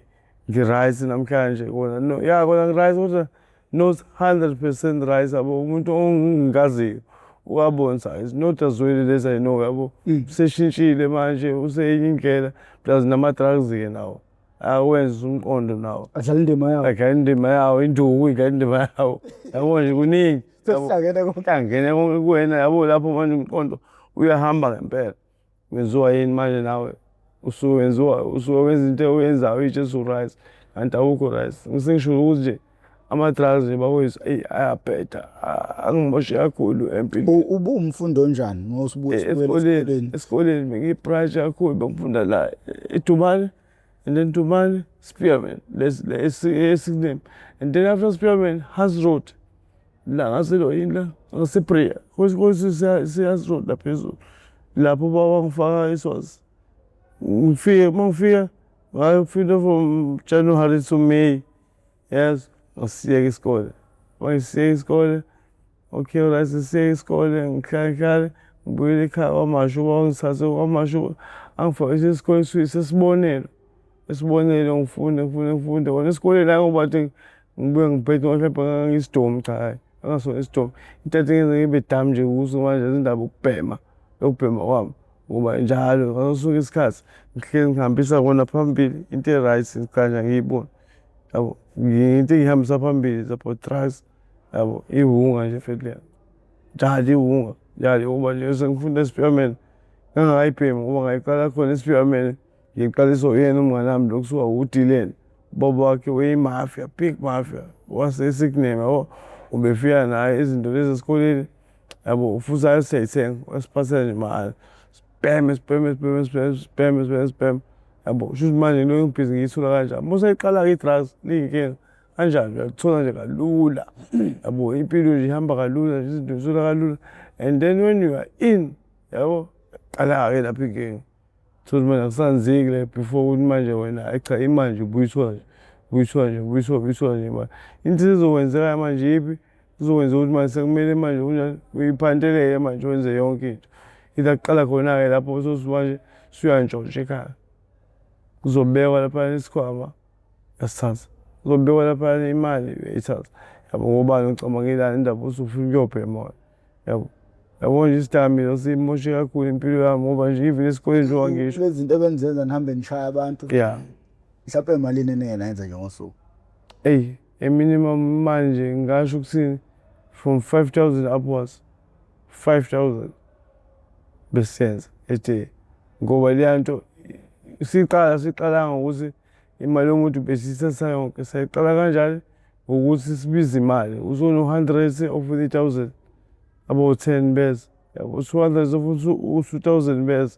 ngi-right namhlanje kona no ya kona ngi-right kodwa not 100% right yabo. Umuntu ongaziyo uyabona ukuthi hhayi it's not Zweli lesi I know yabo. Useshintshile manje useyinye indlela plus nama-drugs-ke nawo awenza umqondo nawo adlala indima yawo. Adlala indima yawo, induku idlala indima yawo yabo nje kuningi Sekuhlangene konke. Kuhlangene konke kuwena yabo. Lapho manje umqondo uyahamba ngempela. Wenziwa yini manje nawe usuke wenziwa usuke wenza into oyenzayo uyitshela ukuthi u-right kanti awukho right. Ngisengisho ukuthi nje ama-drugs nje bakwethu eyi ayabheda angimoshe kakhulu empilweni. Ubuwumfundi onjani mawusubuya esikoleni? Esikoleni. Esikoleni bengiyi-bright kakhulu bengifunda la eDumane and then Dumane Spearman lesi and then after Spearman Hans Road. La ngaselo yini la ngaseBria siyazi road la phezulu lapho ubaba wangifaka eSwazi. Ngifike uma ngifika ngafika from January to May yes ngasiyeka isikole. Uma ngisiyeka isikole okay right sisiyeka isikole ngihlale ngihlale ngibuyele ekhaya kwaMashu ubaba angithathe kwaMashu angifake esikoleni sesibonelo. Isibonelo ngifunde ngifunde ngifunde kona esikoleni hhayi ngoba nje ngibuye ngibhede ngoba mhlawumbe ngangiyisidomu cha hhayi ngangingasona isidomu. Into ethi ngenze ngibe damu nje ukuthi manje izindaba ukubhema, lokubhema kwami ngoba njalo ngaso sonke isikhathi ngihlezi ngihambisa kona phambili into e-right cha nje angiyiboni yabo. Into engihambisa phambili is about drugs yabo, iwunga nje mfethu leya. Njalo iwunga, njalo ngoba nje sengifunda eSpearman ngangingakayibhemi ngoba ngayiqala khona eSpearman. Ngiqaliswa uyena umngane wami lo kuthiwa uDylan. Ubaba wakhe uyi-mafia, big mafia, waseSignam yabo. Ubefika naye izinto lezi esikoleni yabo, futhi hhayi siyayithenga, uyasiphathela nje mahhala. Sibheme, sibheme, sibheme, sibheme, sibheme, sibheme, sibheme yabo. Kusho ukuthi manje into engibhizi ngiyithola kanjani? Uma usayiqala-ke i-drugs liyinkinga, kanjani uyalithola nje kalula yabo. Impilo nje ihamba kalula nje, izinto uzithola kalula and then when you are in yabo, yaqala-ke lapho inkinga. Thola manje akusanzeki la before ukuthi manje wena hhayi cha imanje ubuyiswa nje ubuyiswa nje ubuyiswa ubuyiswa nje imali. Into ezokwenzeka manje yiphi? Kuzokwenzeka ukuthi manje sekumele manje kunjani uyiphanteleke manje wenze yonke into. Ila kuqala khona-ke lapho uthole manje suyantshontsha ekhaya. Kuzobekwa laphayana isikhwama uyasithatha, kuzobekwa laphayana imali uyayithatha. Yabo ngobani ucabangelani indaba uthi ufuna ukuyobhema wena. Yabo. Yabo nje isidakamizwa simoshe kakhulu impilo yami ngoba nje even esikoleni njengoba ngisho. Lezi zinto ebenizenza nihambe nishaya abantu. Yeah. Mhlawumbe emalini enike nayenza nje ngosuku? Eyi, e-minimum manje ngingasho ukuthini from 5000 upwards. 5000 besiyenza a day. Ngoba leya nto siqala siqala ngokuthi imali yomuntu besiyithatha yonke sayiqala kanjani? Ngokuthi sibize imali usuno-hundred ofuna i-thousand abo-ten beza yabo, 200 ofuna u-2,000 beza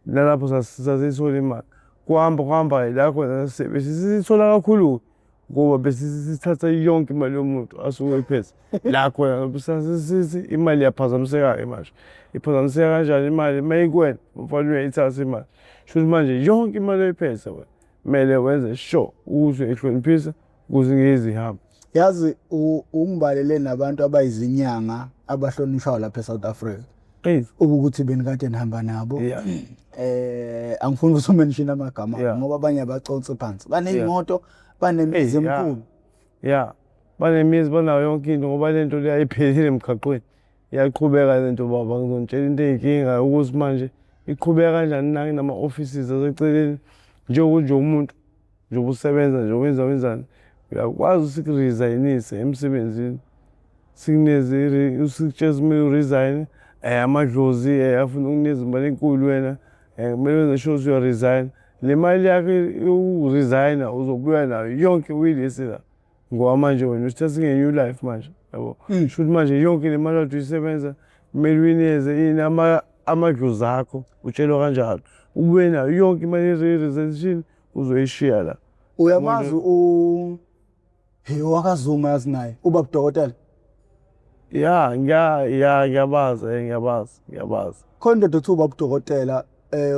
nalapho sasiyithola imali. Kuhamba kuhamba la khona besisithola kakhulu-ke ngoba besisithatha yonke imali yomuntu asuke eyiphethe. La khona sasisithi imali iyaphazamiseka-ke manje. Iphazamiseka kanjani imali? Uma ikuwena umfana uyayithatha imali. Shuthi manje yonke imali oyiphethe wena kumele wenze sure ukuthi uyayihloniphisa ukuze ingeze ihambe. Yazi ungibalele nabantu abayizinyanga abahlonishwayo lapha eSouth Africa. Eyi. Ukuthi benikade nihamba nabo. Yeah. Angifuni ukuthi umention amagama Yeah. ngoba abanye abaconsi phansi. Baneyimoto, banemizi Eyi, yeah. emikhulu. Ya, banemizi banayo yonke into ngoba le nto le ayiphelile emgaqweni. Iyaqhubeka le nto baba, ngizonitshela into eyinkinga ukuthi manje iqhubeka kanjani na inama-offices aseceleni. Njengokuthi nje umuntu njengoba usebenza nje wenza wenzani, uyakwazi usiku-resign-ise emsebenzini. Sikunikeze sikutshele kumele u-resign-e, amadlozi afuna ukukunikeza imali enkulu wena, kumele wenze sure ukuthi uya-resign. Le mali yakho yoku-resign-a uzobuya nayo yonke uyilethe la. Ngoba manje wena u-starting a new life manje yabo. Shuthi manje yonke le mali okade uyisebenza kumele uyinikeze ini amadlozi akho, utshelwa kanjalo. Ubuye nayo yonke imali ye-resignation uzoyishiya la. Uyamazi u Hey wakaZuma yazi naye ubaba dokotela. Ya, ya ngiyabazi, ngiyabazi, ngiyabazi. Khona indoda ekuthiwa ubaba udokotela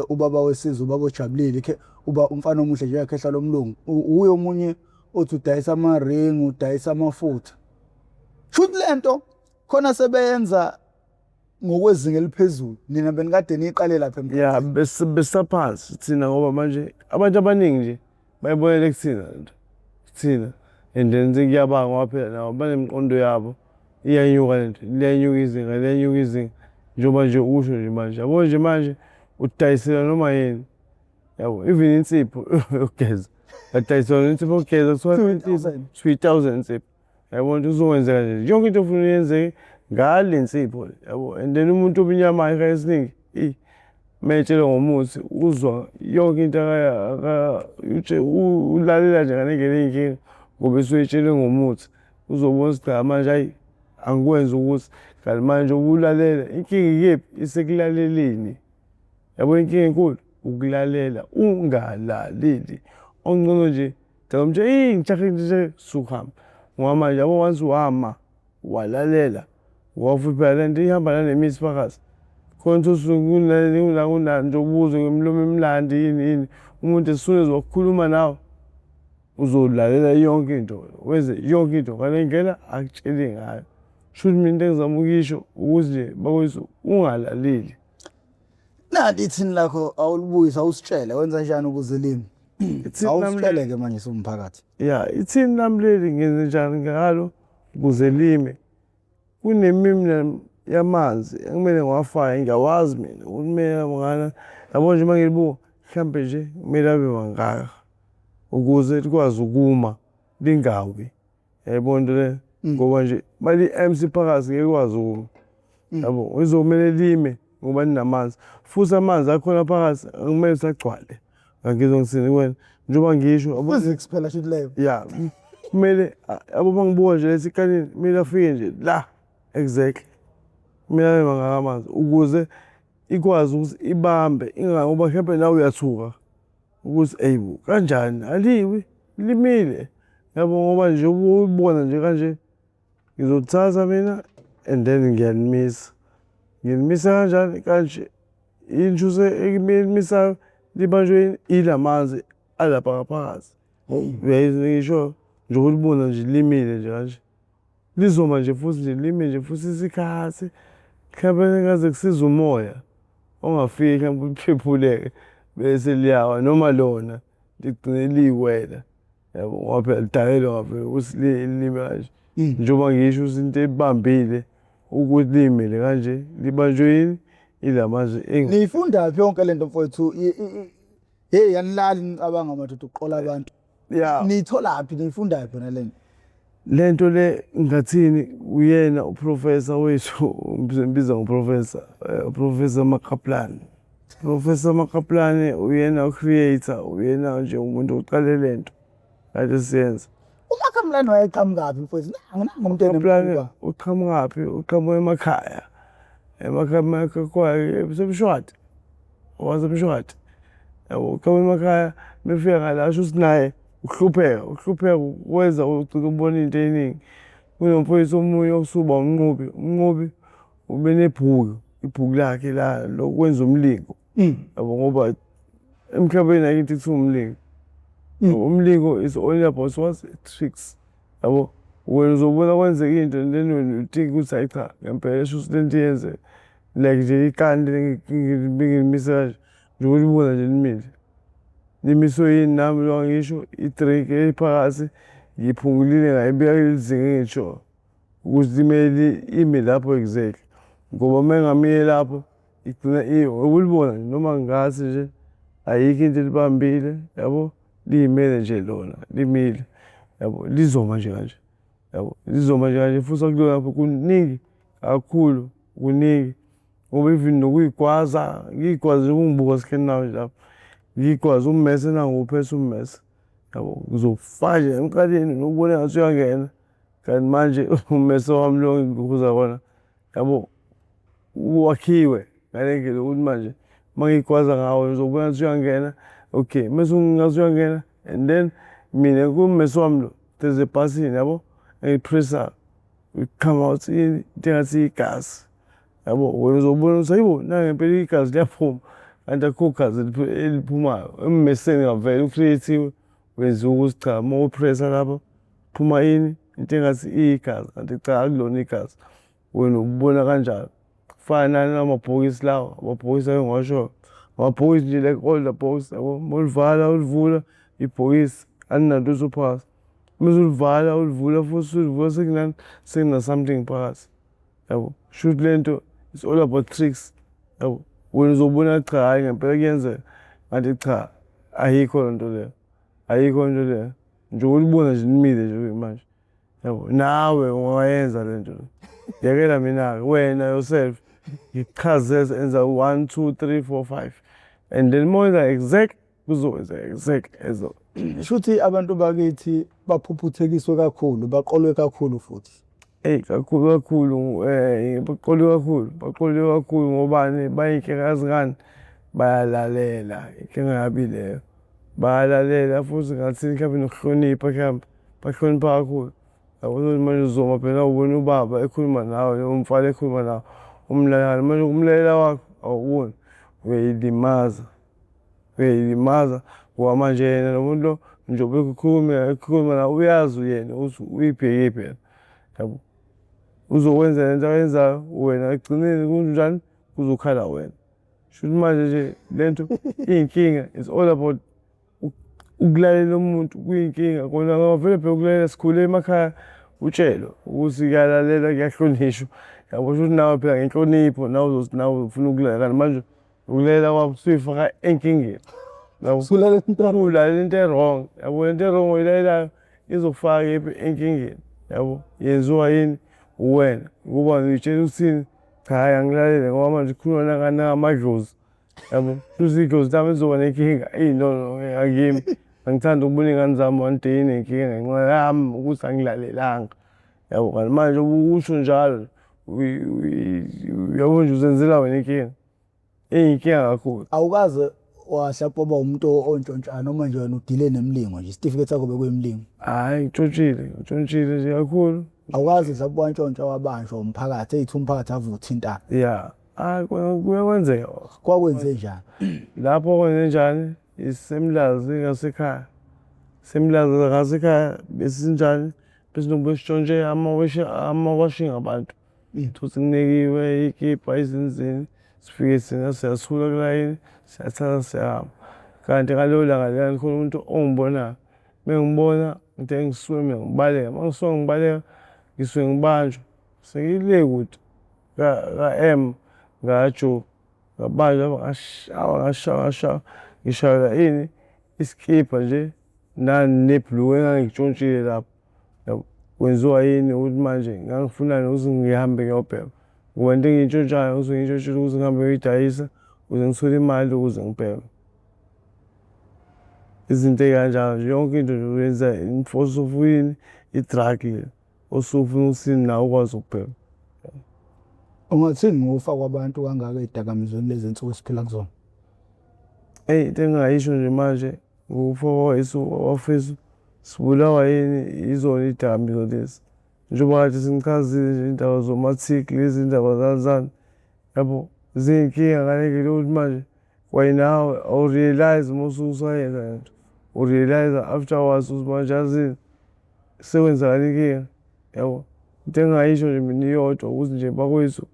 ubaba wesizwe ubaba ojabulile khe uba umfana omuhle nje uyakhehla lomlungu. Uye omunye othi udayisa ama-ring udayisa amafutha. Shuthi lento khona sebeyenza ngokwezinga eliphezulu nina benikade niyiqale lapha emphakathini. Ya besaphansi thina ngoba manje abantu abaningi nje bayibonele kuthina lento kuthina and then sekuyabanga ngoba phela nabo banemiqondo yabo iyanyuka lento liyanyuka izinga liyanyuka izinga njengoba nje usho nje manje yabo nje manje udayisela noma yini yabo even insipho yokugeza badayiselwa insipho yokugeza kuthiwa insipho 2000 insipho yabo nje uzokwenzeka nje yonke into ofuna uyenzeke ngale nsipho le yabo and then umuntu omnyama ekhaya esiningi eyi metshelwa ngomuthi uzwa yonke into ulalela nje ngalengene iy'nkinga ngoba esuke etshelwe ngomuthi uzobona ukuthi cha manje ayi angikwenzi ukuthi kanti manje ubulalela inkinga ikephi isekulaleleni yabo inkinga enkulu ukulalela ungalaleli ongcono nje Ngicela umtshela eyi ngijahe ngijahe suka hamba. Ngoba manje yabo once wama Walalela ngoba futhi phela le nto ihamba nanemithi phakathi. Khona uthi nje ubuzwe ngemilomo emnandi yini yini, umuntu as soon as wakhuluma nawe uzolalela yonke into, wenze yonke into ngale ndlela akutshele ngayo. Shuthi mina into engizama ukuyisho ukuthi nje bakwethu ungalaleli. Nanti ithini lakho awulibuyisa awusitshele wenza njani ukuze limi? Awusitshele-ke manje siwumphakathi. Ya, ithini lami leli ngenze njani ngalo ukuze lime? Kunemimna yamanzi ekumele ngiwafake ngiyawazi mina ukuthi kumele mangana yabo nje uma ngilibuka mhlampe nje kumele abe mangaka ukuze likwazi ukuma lingawi. Yayibona into leyo ngoba nje mali-MC phakathi ngeke ikwazi ukuma. Yabo izomele lime ngoba linamanzi futhi amanzi akhona phakathi akumele ukuthi agcwale. Angizwa ngithini kuwena njengoba ngisho yabo Physics phela shuthi leyo. ya kumele yabo uma ngibuka nje lesikalini kumele afike nje la exactly kumele abe mangaka amanzi ukuze ikwazi ukuthi ibambe ingangoba mhlawumbe nawe uyathuka ukuthi eyibo kanjani aliwi limile yabo ngoba nje ubona nje kanje ngizothatha mina and then ngiyalimisa. Ngilimisa kanjani? Kanje. Injusi elimisayo libanjwe ila manzi alapha ngaphakathi. Uyayizwa ngisho nje ukulibona nje limile nje kanje. Lizoma nje futhi nje lime nje futhi isikhathi mhlawumbe ngaze kusize umoya ongafiki mhlawumbe uphephuleke bese liyawa noma lona ligcine liwela. Yabo ngoba phela lidalelwa vele ukuthi lime kanje. Njengoba ngisho ukuthi into ebambile ukuthi limele kanje libanjwe yini ila manje Niyifundaphi yonke lento mfowethu? Hey yanilali nicabanga madoda ukuqola abantu. Ya. Niyitholaphi niyifundaphi yona lento? Le nto le ngathini uyena uprofesa wethu ngimbiza ngoprofesa uprofesa Makaplane. Professor Makaplane uyena u-creator uyena nje umuntu oqale le nto kade siyenza. UMakamlane wayeqhamukaphi mfowethu? Nangu nangu umuntu Makaplane enemkhuba. uqhamukaphi? Uqhamuka emakhaya. Emakhaya seMshwati. OwaseMshwati. Yabo uqhamuka emakhaya mefika ngala asho ukuthi naye ukuhlupheka, ukuhlupheka kwenza ugcine ubona into eningi. Kunomfowethu omunye okusuba uMnqobi, uMnqobi ubenebhuku, ibhuku lakhe la lokwenza umlingo. Yabo ngoba emhlabeni ayikho into ekuthiwa umlingo. Umlingo is only about what? Tricks. Yabo wena uzobona kwenzeka into and then wena you think ukuthi hayi cha ngempela shuthi le nto iyenzeka. Like nje ikani bengilimisa kanje njengoba ulibona nje limile. Limiswe yini nami njengoba ngisho i-drink ephakathi ngiyiphungulile ngayibeka kuleli zinga engisho ukuthi limele ime lapho exactly ngoba uma ingamile lapho igcina iwa. Ukulibona nje noma ngingathi nje ayikho into elibambile yabo liyimele nje lona limile yabo lizoma nje kanje yabo lizoma nje kanje futhi akulona lapho kuningi kakhulu kuningi ngoba even nokuyigwaza ngiyigwaze nje ungibuka sihleli nawe nje lapha ngiyigwaze ummese nangu uphethe ummese yabo ngizofaka nje emqaleni nokubona ngathi uyangena kanti manje ummese wami lo engikhuza kona yabo wakhiwe ngale ndlela ukuthi manje uma ngiyigwaza ngawo ngizobona ukuthi uyangena okay mese ngathi uyangena and then mina kummese wami lo there's a button yabo engiyipressayo it come out into engathi igazi yabo wena uzobona ukuthi hayibo na ngempela igazi liyaphuma kanti akukho gazi eliphumayo emmeseni ngavele u-create-iwe wenziwa ukuthi cha uma upressa lapha phuma ini into engathi iyigazi kanti cha akulona igazi wena ubona kanjalo kufana namabhokisi lawa amabhokisi engiwashoyo amabhokisi nje like all the box yabo uma ulivala ulivula ibhokisi alinalutho phakathi uma ulivala ulivula futhi ulivula sekunani sekuna something phakathi yabo shuthi le nto it's all about tricks yabo wena uzobona cha hhayi ngempela kuyenzeka kanti cha ayikho loo nto leyo ayikho into leyo nje ulibona nje limile nje manje yabo nawe ungayenza le nto yekela mina-ke wena yourself ngikuchazele enza 1 2 3 4 5 and then uma wenza exact kuzokwenzeka exact ezo Shuthi abantu bakithi baphuphuthekiswe kakhulu, baqolwe kakhulu futhi. Eyi kakhulu kakhulu baqoliwe kakhulu, baqoliwe kakhulu ngobani bayinkinga yazi ngani? Bayalalela inkinga yabo ileyo. Bayalalela futhi ngathi mhlawumbe nokuhlonipha mhlawumbe bahlonipha kakhulu. Yabo manje uzoma phela ubona ubaba ekhuluma nawe noma umfana ekhuluma nawe umlalele manje ukumlalela kwakho awuboni uyayilimaza uyayilimaza ngoba manje yena lo muntu lo njengoba ekukhuluma ekhuluma nawe uyazi yena ukuthi uyibhekephi yena yabo. Uzokwenza lento ayenzayo wena ekugcineni kunjani kuzokhala wena. Shuthi manje nje lento iyinkinga it's all about ukulalela umuntu kuyinkinga kona ngoba vele phela ukulalela sikhule emakhaya utshelwe ukuthi kuyalalela kuyahlonishwa yabo shuthi nawe phela ngenhlonipho nawe uzothi nawe ufuna ukulalela kanti manje ukulalela kwakho usuyifaka enkingeni Usulalela into ulalela into e-wrong yabo lento e-wrong oyilalelayo izokufaka kephi enkingeni yabo yenziwa yini uwena ngoba uyitshela ukuthini cha hhayi angilalele ngoba manje kukhulunywa nangamadlozi yabo futhi idlozi lami lizoba nenkinga eyi no no akimi angithandi ukubona iy'ngane zami one day inenkinga ngenxa yami ukuthi angilalelanga yabo kanti manje usho njalo uyabo nje uzenzela wena inkinga iyinkinga kakhulu. Awukaze wahlampe waba umuntu ontshontshayo noma nje wena udile nemilingo nje isitifiketi sakho bekuyimilingo? Hhayi ngitshontshile ngitshontshile nje kakhulu. Awukaze mhlawumbe wantshontsha wabanjwa umphakathi eyithi umphakathi ave uthintana? Ya, hhayi kuye kwenzeka. Kwakwenze njani? Lapho kwenze njani isemlazi ngasekhaya. Semlazi ngasekhaya besinjani besilokhu sitshontshe amawashing abantu. Thothi kunekiwe iy'kibha izinzini sifike thina siyathula kulayini siyathatha siyahamba. Kanti ngalelo langa lelana khona umuntu ongibonayo, uma engibona ngide ngisuke mina ngibaleka, uma ngisuka ngibaleka ngisuke ngibanjwa sengile kude ka-M ngaJo ngabanjwa ngashawa ngashawa ngashawa ngishayelwa ini isikibha nje nani nebhulukwe engangitshontshile lapho. Yabo, kwenziwa yini ukuthi manje ngangifunani ukuthi ngihambe ngiyobhema ngoba into engiyintshontshayo ngisuke ngiyintshontshile ukuze ngihambe ngiyoyidayisa ukuze ngithole imali ukuze ngibheme. Izinto ey'kanjalo nje yonke into nje uyenza in force of ini i-drug le osuke ufuna ukuthi nawe ukwazi ukubhema. Ungathini ngokufa kwabantu kangaka ey'dakamizweni lezi nsuku esiphila kuzona? Eyi into engingayisho nje manje ngokufa kwethu abafethu sibulawa yini yizona iy'dakamizwa lezi. Njengoba kade sengichazile nje iy'ndaba zoma-tik lezi iy'ndaba zani zani yabo ziyinkinga ngale ndlela yokuthi manje kwayinawe awu-realise uma usuke usayenza le nto, u-realise afterwards ukuthi manje yazini sekwenzakala inkinga yabo. Into engingayisho nje mina iyodwa ukuthi nje bakwethu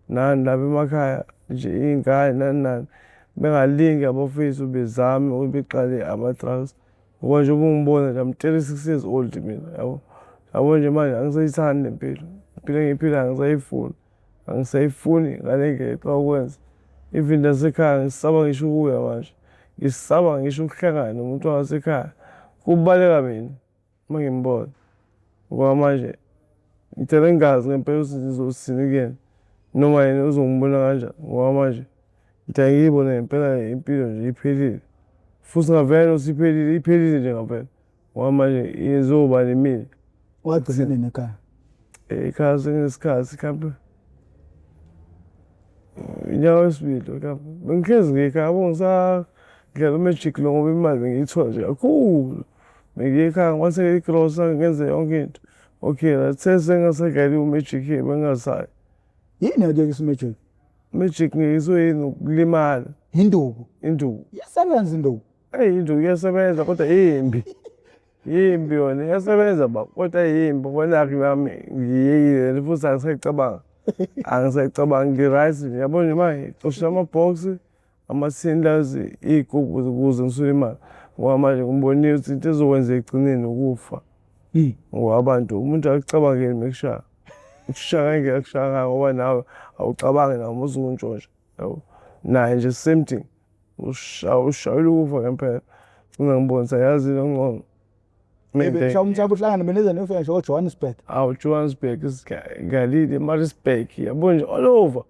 nani lapha emakhaya nje iy'ngane nani nani bengalingi abafethu bezame ukuthi beqale ama-drugs ngoba njengoba ungibona nje I'm 36 years old mina yabo. Yabo nje manje angisayithandi le mpilo, impilo engiyiphilayo angisayifuni, angisayifuni ngale ndlela eqala ukwenza. Even nasekhaya ngisaba ngisho ukuya manje, ngisaba ngisho ukuhlangana nomuntu wangasekhaya, kubaleka mina. Uma ngimbona ngoba manje ngigcine ngingazi ngempela ukuthi ngizothini kuyena noma yena uzongibona kanjani ngoba manje ngidake ngiyibone ngempela impilo nje iphelile futhi ngavele ukuthi iphelile iphelile nje ngempela ngoba manje izoba nemina. Wagcina nini ekhaya? Ekhaya senginesikhathi mhlampe unyaka wesibili mhlampe. Bengihlezi ngiyekhaya yabo ngisadlala u-magic lo ngoba imali bengiyithola nje kakhulu. Bengiye ekhaya ngiwathenge igrosa ngenze yonke into. Okay, right sengingasadlali u-magic-ke bengingasayi. Yini yakuyekisa u-magic? Magic ngiyekiswe yini ukulimala. Induku. Induku. Iyasebenza induku. Eyi induku iyasebenza kodwa yimbi. Yimbi yona iyasebenza baba kodwa yimbi ngoba nakhu nami ngiyekile futhi angisayicabangi. Angisayicabangi ngi-right nje yabo nje manje ngixosha amabhoksi amathini lazi iy'gubhu ukuze ngisule imali ngoba manje ngibonile ukuthi into ezokwenzeka ekugcineni ukufa. Ngoba abantu umuntu akucabangeli mekushaya. Ukushaya ngendlela akushaya ngayo ngoba nawe awucabangi nawe uma usuke untshontsha yabo. Naye nje same thing. Ushayela ukufa ngempela. Gcina ngibona ukuthi yazi okungcono. Mhlawumbe umhlaba uhlangane benize niyofika ngisho ko-Johannesburg. Awu Johannesburg, Galile, Maritzburg, yabo nje all over.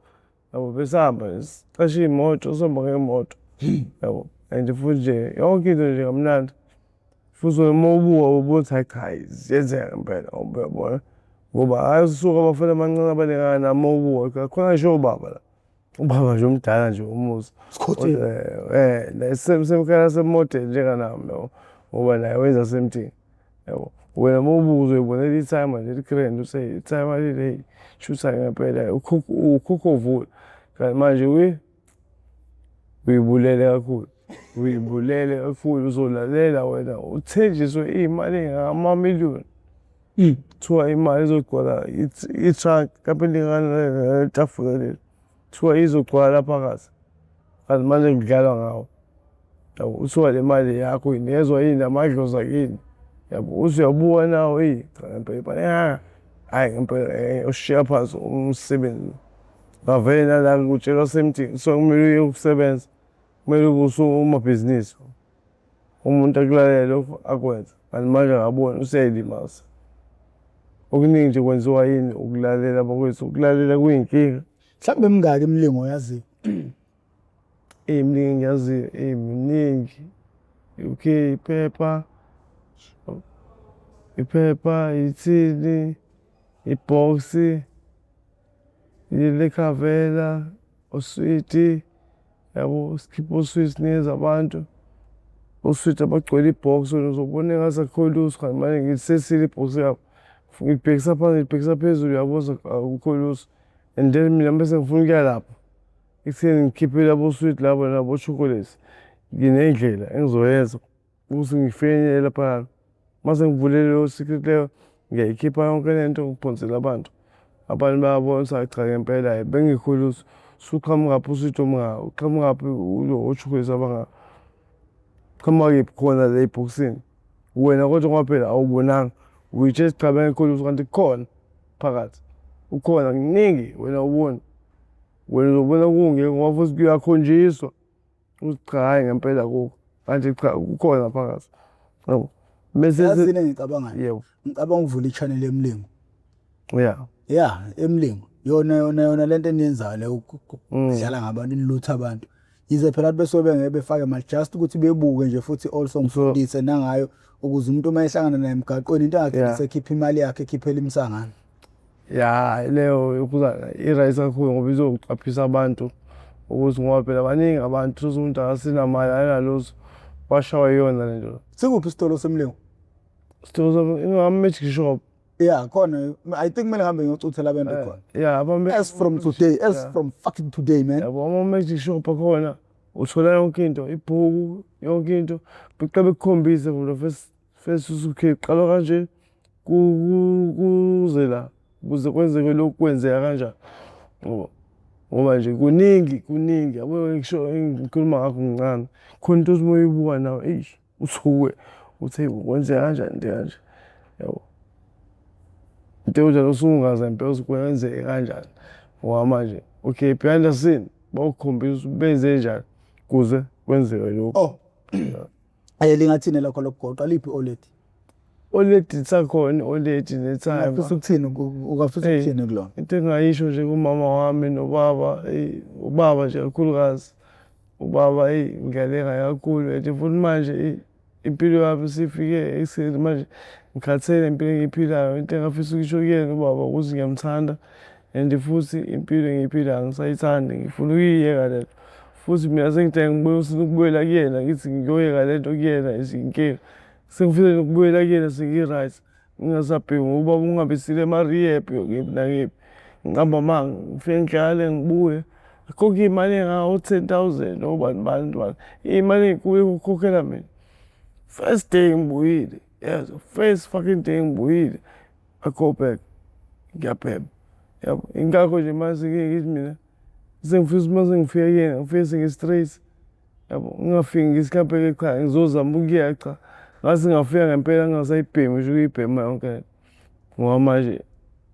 Yabo besihamba siqashe iy'moto sihamba ngey'moto yabo and futhi nje yonke into nje kamnandi. Futhi uma ubuka ubuka ukuthi hhayi cha ziyenzeka ngempela ngoba uyabona ngoba hhayi suka abafana abancane abaningana nami uma ubuka khona ngisho obaba la. Ubaba nje omdala nje umuzi. Sikhotheni. Eh, same same kind same model njenganami yabo. Ngoba naye wenza same thing. Yabo. Wena uma ubuka uzoyibonela ithayma nje eli-grand use ithayma leli hey shutha ngempela ukhokhovula. Kanti manje uyibulele kakhulu. Uyibulele kakhulu uzolalela wena uthenjiswe iy'mali ey'ngangamamiliyoni. Kuthiwa imali izogcwala i-trunk mhlampe lingana naleli tafula leli. Kuthiwa izogcwala phakathi. Kanti manje kudlalwa ngawo. Yabo kuthiwa le mali yakho uyinikezwa yini amadlozi akini. Yabo uthi uyabuka nawe eyi cha ngempela imali engaka. Hhayi ngempela ushiya phansi umsebenzi. Ngavele nala kutshelwa same thing kuthiwa kumele uyeke ukusebenza. Kumele ube usomabhizinisi. Umuntu akulalele lokho akwenze kanti manje akaboni useyayilimaza. Okuningi nje kwenziwa yini ukulalela bakwethu, ukulalela kuyinkinga. Mhlawumbe mingaki imilingo oyaziyo? Eyi miningi engiyaziyo, eyi miningi. Okay, iphepha, iphepha, ithini, ibhoksi, lekhavela, uswidi. Yabo sikhipha oswidi sinikeza abantu oswidi abagcwele ibhoksi wena uzobona engathi akukho lutho kanti manje ngilisesile ibhoksi yabo. Ngilibhekisa phansi ngilibhekisa phezulu uyabo akukho lutho and then mina mese ngifuna ukuya lapha ekutheni ngikhiphe labo swidi labo nabo chocolate nginendlela engizoyenza. Ukuthi ngifinyelele laphayana. Uma sengivule leyo secret leyo, ngiyayikhipha yonke le nto ngiphonsele abantu. Abantu bayabona ukuthi hhayi cha ngempela hhayi bengekho lutho. Usuqhamukaphi uswidi omungaka, uqhamukaphi lo o-chocolate abangaka. Qhamuka kephi khona la ebhokisini. Wena kodwa ngoba phela awubonanga, uyitshela ukuthi cha bengekho lutho kanti kukhona phakathi. Kukhona kuningi wena awuboni. Wena uzobona kungekho ngoba futhi kuyakhonjiswa. Ukuthi cha hhayi ngempela akukho manje cha kukhona phakathi yabo bese Yazini engicabangayo yebo ngicabanga ukuvula i-channel yemlingo yeah ya emlingo yona yona yona lento eniyenzayo le ukudlala ngabantu nilutha abantu yize phela abantu besuke bengeke befake mali just ukuthi bebuke nje futhi also ngifundise nangayo ukuze umuntu uma ehlangana naye emgaqweni into angagcina Yeah. sekhipha imali yakhe ekhiphela imsangano Ya leyo yokuza i-right kakhulu ngoba izoqaphisa abantu ukuthi ngoba phela baningi abantu uthole umuntu akasenamali akanalutho washawa iyona le nto. Sikuphi isitolo semlingo? Isitolo ingama-magic shop. Yeah, khona. I think kumele ngihambe ngiyocuthela abantu eh, khona. Yeah, ama as from today, as yeah. from fucking today, man. Yabo ama-magic shop akhona uthola yonke into, ibhuku, yonke into. Beqale bekukhombise from the first first usukhe qala kanje kuze la kuze kwenzeke lokhu kwenzeka kanjani ngoba ngoba nje kuningi kuningi yabo ngisho ngikhuluma ngakho ngincane khona into othi uma uyibuka nawe eish uthuke uthi hey kwenzeka kanjani into kanje yabo into enjalo usungazi ngempela ukuthi kwenzeke kanjani ngoba manje okay behind the scene bawukhombisa ukuthi benze njani kuze kwenzeke lokhu oh Lingathini lakho lokugoqa liphi oledi? Oledi lisakhona oledi nethayima. Ungafisa ukuthini ungafisa ukuthini kulona? Into engingayisho nje kumama wami nobaba eyi ubaba nje kakhulukazi. Ubaba eyi ngiyalenga kakhulu and futhi manje eyi impilo yami isifike ekuseni manje ngikhathele impilo engiyiphilayo. Into engingafisa ukuyisho kuyena ubaba ukuthi ngiyamthanda and futhi impilo engiyiphilayo angisayithandi ngifuna ukuyiyeka le nto. Futhi mina sengidinga ngibuye ufuna ukubuyela kuyena ngithi ngiyoyeka le nto kuyena izinkinga. Sengifisa nje ukubuyela kuyena sengi-right ngingasabheki ngoba ubaba ungihambisile ema-rehab kephi nakephi. Ngiqamba amanga ngifike ngihlale ngibuye ngikhokhe iy'mali ey'ngango-ten thousand obani bani bani. Iy'mali ey'nkulu ukukhokhela mina. First day ngibuyile yezwa, first fucking day ngibuyile I go back ngiyabhema yabo. Ingakho nje manje ngithi mina Sengifisa uma sengifika kuyena ngifike sengi-straight yabo, ngingafiki ngithi mhlampe-ke cha ngizozama ukuya cha. Ngaze ngafika ngempela ngingasayibhemi ngisho ukuyibhema yonke le nto. Ngoba manje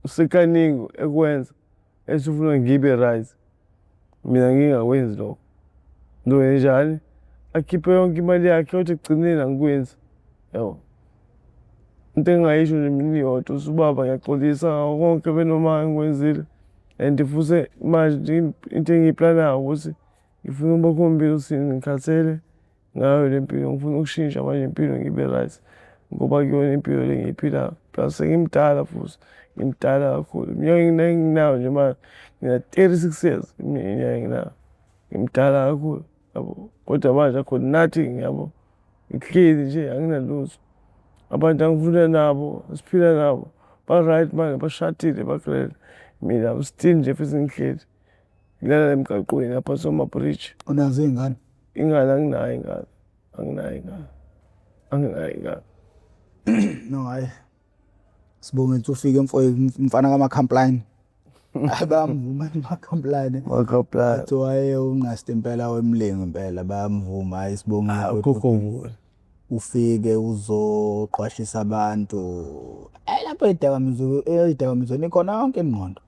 sekaningi ekwenza ethi ufuna ngibe right, mina ngingakwenzi lokho. Ngizokwenzenjani? Akhiphe yonke imali yakhe kodwa ekugcineni angikwenzi, yabo. Into engingayisho nje mina iyodwa ukuthi ubaba ngiyaxolisa ngako konke benoma engikwenzile and futhi manje into engiyiplanayo ukuthi ngifuna ukubakhombisa ukuthi ngikhathele ngayo le mpilo, ngifuna ukushintsha manje impilo ngibe right ngoba kuyona impilo le engiyiphilayo. Plus sengimdala futhi, ngimdala kakhulu. Iminyaka enginayo nje manje ngina-36 years iminyaka enginayo, ngimdala kakhulu yabo. Kodwa manje I got nothing yabo. Ngihleli nje anginalutho. Abantu angifunda nabo, siphila nabo, ba-right manje, bashadile, ba-grand. Mina I'm still nje futhi ngihleli. Ngilala emgaqweni ngaphansi kwama-bridge. Unazo iy'ngane? Ingane anginayo ingane. Anginayo ingane. Anginayo ingane. No hayi. Sibonge ukuthi ufike mfowethu mfana kaMakhampline. Hayi bayamvuma uMakhampline. Makhampline. Kuthiwa waye ungqasti impela wemlingo impela bayamvuma hayi sibonge. Akukho vula. Ufike uzoqwashisa abantu. Hayi lapho ey'dakamizwa ey'dakamizweni ikhona yonke ingqondo.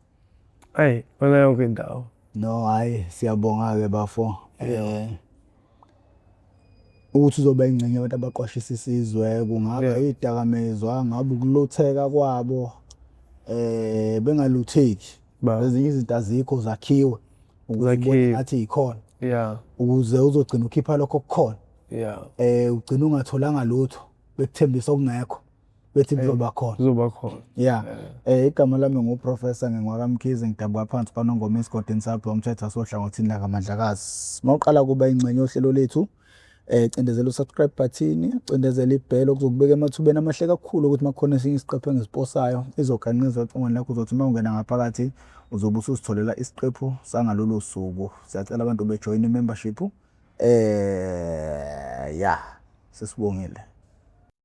Ayi, khona yonke indawo. No hayi siyabonga-ke bafo. Eh ukuthi uzoba ingxenye yabantu abaqwashisa isizwe kungaba Yeah. idakamizwa ngabe ukulutheka kwabo eh bengalutheki Ba. ezinye izinto azikho zakhiwe ukuze ubone Zakhiwe. ngathi yikhona Yeah, ukuze uzogcina ukhipha lokho okukhona yeah. eh ugcina ungatholanga lutho bekuthembisa okungekho bethi kuzoba khona Kuzoba khona. Yeah. Eh igama lami nguProfessor ngingwakaMkhize ngidabuka phansi kwaNongoma esigodini sapho umthetho wasohlangothini lakaMandlakazi. Mawuqala kuba ingxenye yohlelo lethu eh cindezela usubscribe button, cindezela ibell okuzokubeka emathubeni amahle kakhulu ukuthi makukhona esinye isiqephu engisiposayo izoganqiza ocingweni lakho uzothi uma ungena ngaphakathi uzobe usuzitholela isiqephu sangalolu suku. Siyacela abantu bejoyine membership. Eh yeah, sesibongile.